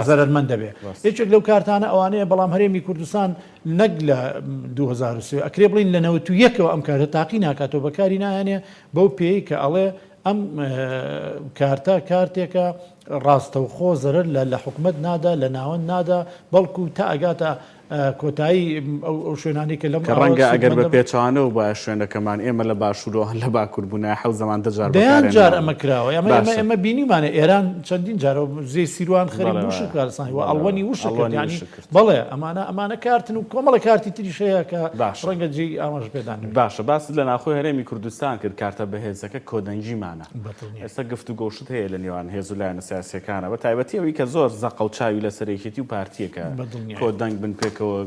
زەرەرمەند دەبێ. یەکێک لەو کارتانە ئەوانەیە بەڵام هەرێمی کوردستان نەک لە 2003 ئەکرێ بڵین لە 91ەوە ئەم کارتە تاقی ناکاتەوە بەکاری ناهێنێ بەو پێی کە ئەڵێ ئەم کارتە کارتێکە ڕاستەوخۆ زەرەر لە لە حکومەت نادا لە ناوەند نادا بەڵکو تا ئەگاتە کۆتایی ئەو شوێنانەی کە لەم کە ڕەنگە ئەگەر بە پێچەوانەوە بوایە شوێنەکەمان ئێمە لە باشوور و ئەوان لە باکوور بوونایە حەوت زەمان دە جار دەیان جار ئەمە کراوە ئەمە ئێمە ئێمە بینیمانە ئێران چەندین جار زێی سیروان خەریک وشک کرد و ئەڵوەنی وشک کرد یانی بەڵێ ئەمانە ئەمانە کارتن و کۆمەڵە کارتی تریش هەیە کە ڕەنگە جێی ئاماژە پێدان نەبێت. باشە باست لە ناوخۆی هەرێمی کوردستان کرد کارتە بەهێزەکە کۆدەنگیمانە ئێستا گفتوگۆ شت هەیە لە نێوان هێز و لایەنە سیاسیەکانە بە تایبەتی ئەوی کە زۆر زەقە و چاوی لەسەر یەکێتی و پارتیە کە کۆدەنگ بن پێکەوە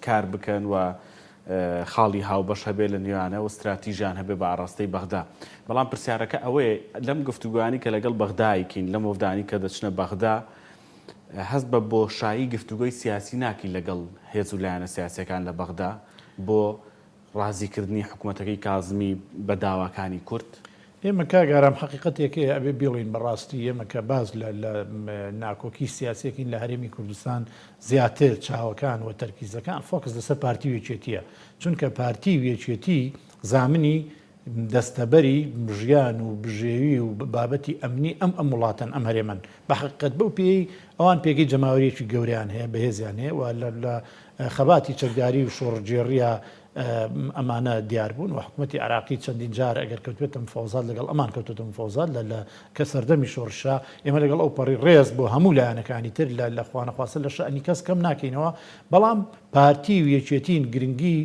کار بکەن و خاڵی هاوبەش هەبێ لە نێوانە و ستراتیژیان هەبێ بە ئاڕاستەی بەغدا بەڵام پرسیارەکە ئەوەیە لەم گفتوگۆیانی کە لەگەڵ بەغدایکین لەم وەفدانی کە دەچنە بەغدا هەست بە بۆشایی گفتوگۆی سیاسی ناکەی لەگەڵ هێز و لایەنە سیاسیەکان لە بەغدا بۆ ڕازیکردنی حکومەتەکەی کازمی بە داواکانی کورد؟ ئێمە کاک ئارام حەقیقەتێک هەیە ئەبێ بیڵێین بە ڕاستی ئێمە کە باس لە لە ناکۆکی سیاسیەکەین لە هەرێمی کوردستان زیاتر چاوەکان و تەرکیزەکان focus لەسەر پارتی و یەکێتیە چونکە پارتی و یەکێتی زامنی دەستەبەری ژیان و بژێوی و بابەتی ئەمنی ئەم ئەم وڵاتەن ئەم هەرێمەن بە حەقیقەت بەو پێیەی ئەوان پێگەی جەماوەریەکی گەورەیان هەیە بەهێزیان هەیە و لە لە خەباتی چەکداری و شۆڕشگێڕیە ئەمانە دیار بوون و حکومەتی عێراقی چەندین جار ئەگەر کەوتبێتە مفاوەزات لەگەڵ ئەمان کەوتۆتە مفاوەزات لە لە کە سەردەمی شۆڕشا ئێمە لەگەڵ ئەو پەڕی ڕێز بۆ هەموو لایەنەکانی تر لە لە خوانەخواستە لە شەئنی کەس کەم ناکەینەوە بەڵام پارتی و یەکێتین گرنگی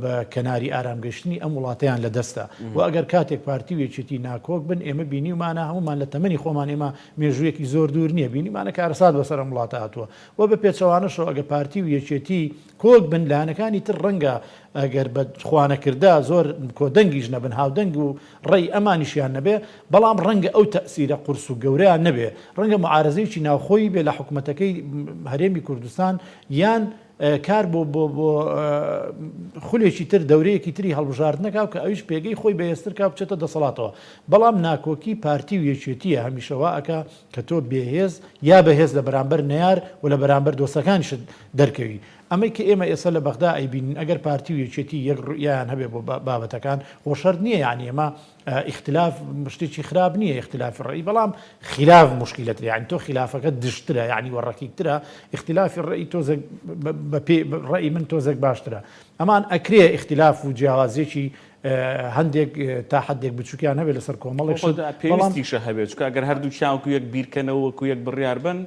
بە کەناری ئارام گەشتنی ئەم وڵاتەیان لە دەستە و ئەگەر کاتێک پارتی و یەکێتی ناکۆک بن ئێمە بینیومانە هەموومان لە تەمەنی خۆمان ئێمە مێژوویەکی زۆر دوور نییە بینیمانە کارەسات بەسەر ئەم وڵاتە هاتووە و بە پێچەوانەشەوە ئەگەر پارتی و یەکێتی کۆک بن لایەنەکانی تر ڕەنگە ئەگەر بە خوانەکردە زۆر کۆدەنگیش نەبن هاودەنگ و ڕێی ئەمانیشیان نەبێ بەڵام ڕەنگە ئەو تەئسیرە قورس و گەورەیان نەبێ ڕەنگە معارەزەیەکی ناوخۆیی بێ لە حکومەتەکەی هەرێمی کوردستان یان کار بۆ بۆ بۆ خولێکی تر دەورەیەکی تری هەڵبژاردنە کا و کە ئەویش پێگەی خۆی بەهێزتر کا و بچێتە دەسەڵاتەوە بەڵام ناکۆکی پارتی و یەکێتیە هەمیشە وا ئەکا کە تۆ بێهێز یا بەهێز لە بەرامبەر نەیار و لە بەرامبەر دۆستەکانیشت دەرکەوی ئەمەی کە ئێمە ئێستا لە بەغدا ئەیبینین ئەگەر پارتی و یەکێتی یەک ڕوئیایان هەبێ بۆ بابەتەکان خۆ شەرت نییە یانی ئێمە ئیختلاف شتێکی خراپ نییە ئیختلافی ڕەئی بەڵام خلاف موشکیلەترە یانی تۆ خلافەکە دژترە یانی وە ڕەکیکترە ئیختلافی ڕەئی تۆزێک بە پێ ڕەئی من تۆزێک باشترە ئەمان ئەکرێ ئیختلاف و جیاوازیەکی هەندێک تا حدێک بچووکیان هەبێت لەسەر کۆمەڵێک شت بەڵام پێویستیشە هەبێت چونکە ئەگەر هەردووکیان وەکو یەک بیرکەنەوە وەکو یەک بڕیار بن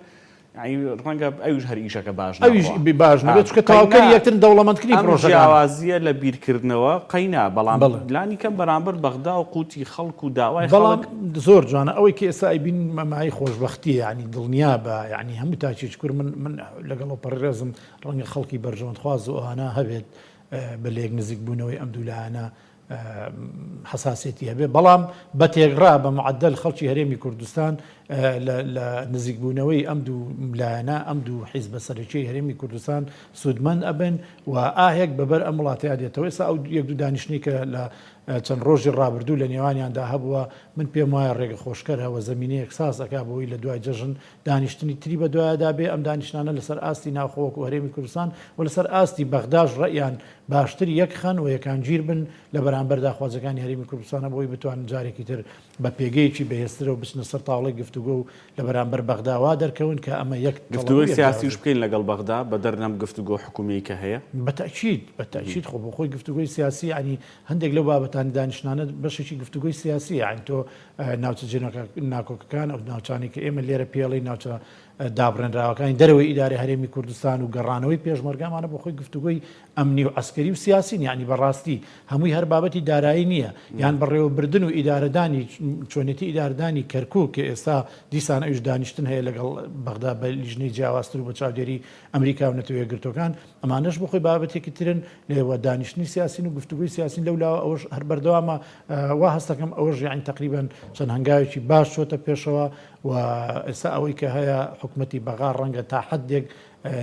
یانی ڕەنگە ئەویش هەر ئیشەکە باش نەڕوا. ئەویش باش نەبێت چونکە تەواوکەری یەکترن دەوڵەمەندکردنی ئەم پڕۆژەکانە. جیاوازییە لە بیرکردنەوە قەینا، بەڵام لانی کەم بەرامبەر بەغدا و قوتی خەڵک و داوای بەڵام خەڵک. زۆر جوانە ئەوەی کە ئێستا ئەیبینین مایەی خۆشبەختییە یانی دڵنیا بە یانی هەموو تاکێکی کورد من من لەگەڵ ئەوپەڕی ڕێزم ڕەنگە خەڵکی بەرژەوەندخواز و ئەوانە هەبێت بە لێک نزیک بوونەوەی ئەم دوو لایەنە حەساسیەتی هەبێ بەڵام بە تێکڕا بە معەدەل خەڵکی هەرێمی کوردستان لە نزیکبوونەوەی ئەم دوو لایەنە ئەم دوو حیزبە سەرەکیی هەرێمی کوردستان سوودمەند ئەبن و ئاهێک بەبەر ئەم وڵاتەیا دێتەوە ئێستا ئەو یەک دوو دانیشتنی کە لە چەند ڕۆژی ڕابردوو لە نێوانیاندا هەبووە من پێم وایە ڕێگە خۆشکەرە و زەمینەیەک ساز ئەکا بۆی لە دوای جەژن دانیشتنی تری بەدوایدا بێ، ئەم دانیشتنانە لەسەر ئاستی ناوخۆ وەکو هەرێمی کوردستان و لەسەر ئاستی بەغداش ڕەئیان باشتر یەک خەن و یەکانگیر بن لە بەرامبەر داخوازیەکانی هەرێمی کوردستانە بۆی بتوانن جارێکی تر بە پێگەیەکی بەهێزترەوە بچنە سەر تاوڵەی گفتوگۆ و لە بەرامبەر بەغدا وا دەرکەون کە ئەمە یەک تەڵە و گفتوگۆی یەک سیاسیش جاوزە. بکەین لەگەڵ بەغدا بەدەر لەم گفتوگۆ حکومیەی کە هەیە؟ بە تەئکید، بە تەئکید خۆ بۆ خۆی گفتوگۆی سیاسی یەعنی هەندێک لەو بابەتانی دانیشتنانە بەشێکی گفتوگۆی سیاسیە یەعنی تۆ ناوچە جێناکۆکەکان، ئەو ناوچانەی کە ئێمە لێرە پێڵی ناوچە دابڕێنراوەکانی دەرەوەی ئیدارەی هەرێمی کوردستان و گەڕانەوەی پێشمەرگە، ئەمانە بۆ خۆی گفتوگۆی ئەمنی و عەسکەری و سیاسین، یانی بەڕاستی هەمووی هەر بابەتی دارایی نییە، یان بەڕێوەبردن و ئیدارەدانی چۆنێتی ئیدارەدانی کەرکووک کە ئێستا دیسان ئەویش دانیشتن هەیە لەگەڵ بەغدا بە لیژنەی جیاوازتر و بە چاودێری ئەمریکا و نەتەوە یەکگرتووەکان، ئەمانەش بۆ خۆی بابەتێکی ترن و دانیشتنی سیاسین و گفتوگۆی سیاسین لەو لاوە ئەوەش هەر بەردەوامە وا هەستەکەم ئەوەش یانی تەقریبەن چەند هەنگاوێکی باش چۆتە پێشەوە و ئێستا ئەوەی کە هەیە حکومەتی بەغا ڕەنگە تا حدێک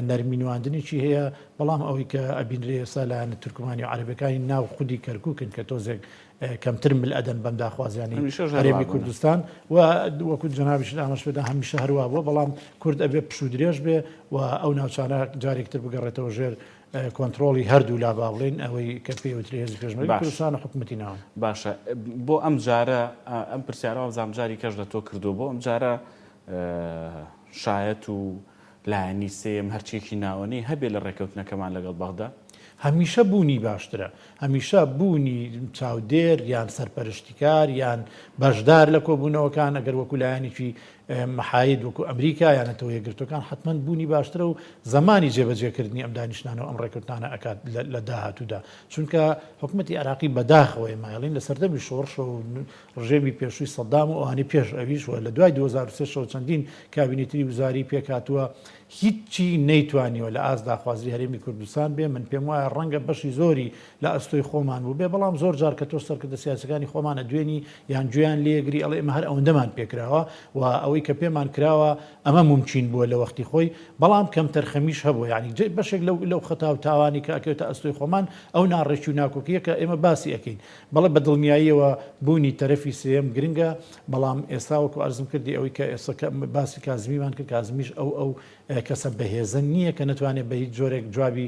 نەرمی نواندنێکی هەیە بەڵام ئەوەی کە ئەبینرێ ئێستا لایەنە تورکمانی و عەرەبەکانی ناو خودی کەرکوکن کە تۆزێک کەمتر مل ئەدەن بەم داخوازیانەی هەرێمی کوردستان و وەکو جەنابیشت ئاماژە پێدا هەمیشە هەروا بووە بەڵام کورد ئەبێ پشوو درێژ بێ و ئەو ناوچانە جارێکتر بگەڕێتەوە ژێر کۆنترۆڵی هەردوو لا با بڵێین ئەوەی کە پێی وترێ هێزی پێشمەرگەی کوردستان و حکوومەتی ناوەند. باشە بۆ ئەم جارە ئەم پرسیارە وابزانم جاری کەش لە تۆ کردووە بۆ ئەم جارە شایەت و لایەنی سێیەم هەرچیەکی ناوەنەی هەبێ لە ڕێکەوتنەکەمان لەگەڵ بەغدا؟ هەمیشە بوونی باشترە. هەمیشە بوونی چاودێر یان سەرپەرشتیکار یان بەشدار لە کۆبوونەوەکان ئەگەر وەکو لایەنێکی محاید وەکو ئەمریکا یان نەتەوە یەکگرتووەکان حەتمەن بوونی باشترە و زەمانی جێبەجێکردنی ئەم دانیشتنانە و ئەم ڕێککەوتنانە ئەکات لە داهاتوودا چونکە حکومەتی عێراقی بەداخەوە ئێمە ئەڵێین لە سەردەمی شۆڕشەوە و ڕژێمی پێشووی سەدام و ئەوانەی پێش ئەویش و لە دوای 2003 شەوە چەندین کابینەی تری وزاری پێکهاتووە هیچی نەیتوانیوە لە ئاست داخوازی هەرێمی کوردستان بێ، من پێم وایە ڕەنگە بەشی زۆری لە ئەستۆی خۆمان بووبێ، بەڵام زۆر جار کە تۆ سەرکردە سیاسیەکانی خۆمان ئەدوێنی یان گوێیان لێگری ئەڵێ ئێمە هەر ئەوەندەمان پێکراوە و ئەوەی کە پێمان کراوە ئەمە مومکین بووە لە وەختی خۆی، بەڵام کەمتەرخەمیش هەبووە یانی بەشێک لەو لەو خەتا و تاوانی کە ئەکەوێتە ئەستۆی خۆمان ئەو ناڕێکی و ناکۆکییە کە ئێمە باسی ئەکەین. بەڵێ بە دڵنیاییەوە بوونی تەرەفی سێیەم گرنگە، بەڵام ئێستا وەکو عەرزم کردی ئەوەی کە ئێستا کە باسی کازمیمان کرد، کازمیش ئەو ئەو کەسە بەهێزە نییە کە نەتوانێت بە هیچ جۆرێک جوابی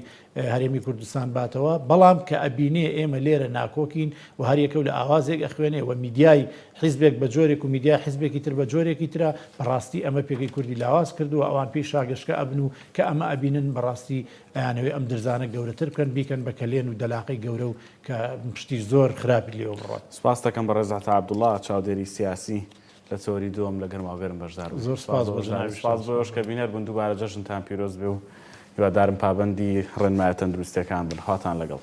هەرێمی کوردستان باتەوە، بەڵام کە ئەبینێ ئێمە لێرە ناکۆکین و هەر یەکەو لە ئاوازێک ئەخوێنێ و میدیای حیزبێک بە جۆرێک و میدیای حیزبێکی تر بە جۆرێکی ترە، بەڕاستی ئەمە پێگەی کوردی لاواز کردووە، ئەوان پێی شاگەشکە ئەبن و کە ئەمە ئەبینن بەڕاستی ئەیانەوێ ئەم درزانە گەورەتر بکەن، بیکەن بە کەلێن و دەلاقەی گەورە و کە شتی زۆر خراپی لێوە بڕوات. سوپاست دەکەم بەڕێز عەتا عەبدوڵا چاودێری سیاسی لە تەوەری دووەم لە گەرماوگەرم بەشدار بووی. زۆر سوپاس بۆ جەنابیشتان. سوپاس بۆ ئێوەش کە بینەر بوون دووبارە جەژنتان پیرۆز بێ و هیوادارم پابەندی ڕێنمایە تەندروستیەکان بن. خواتان لەگەڵ.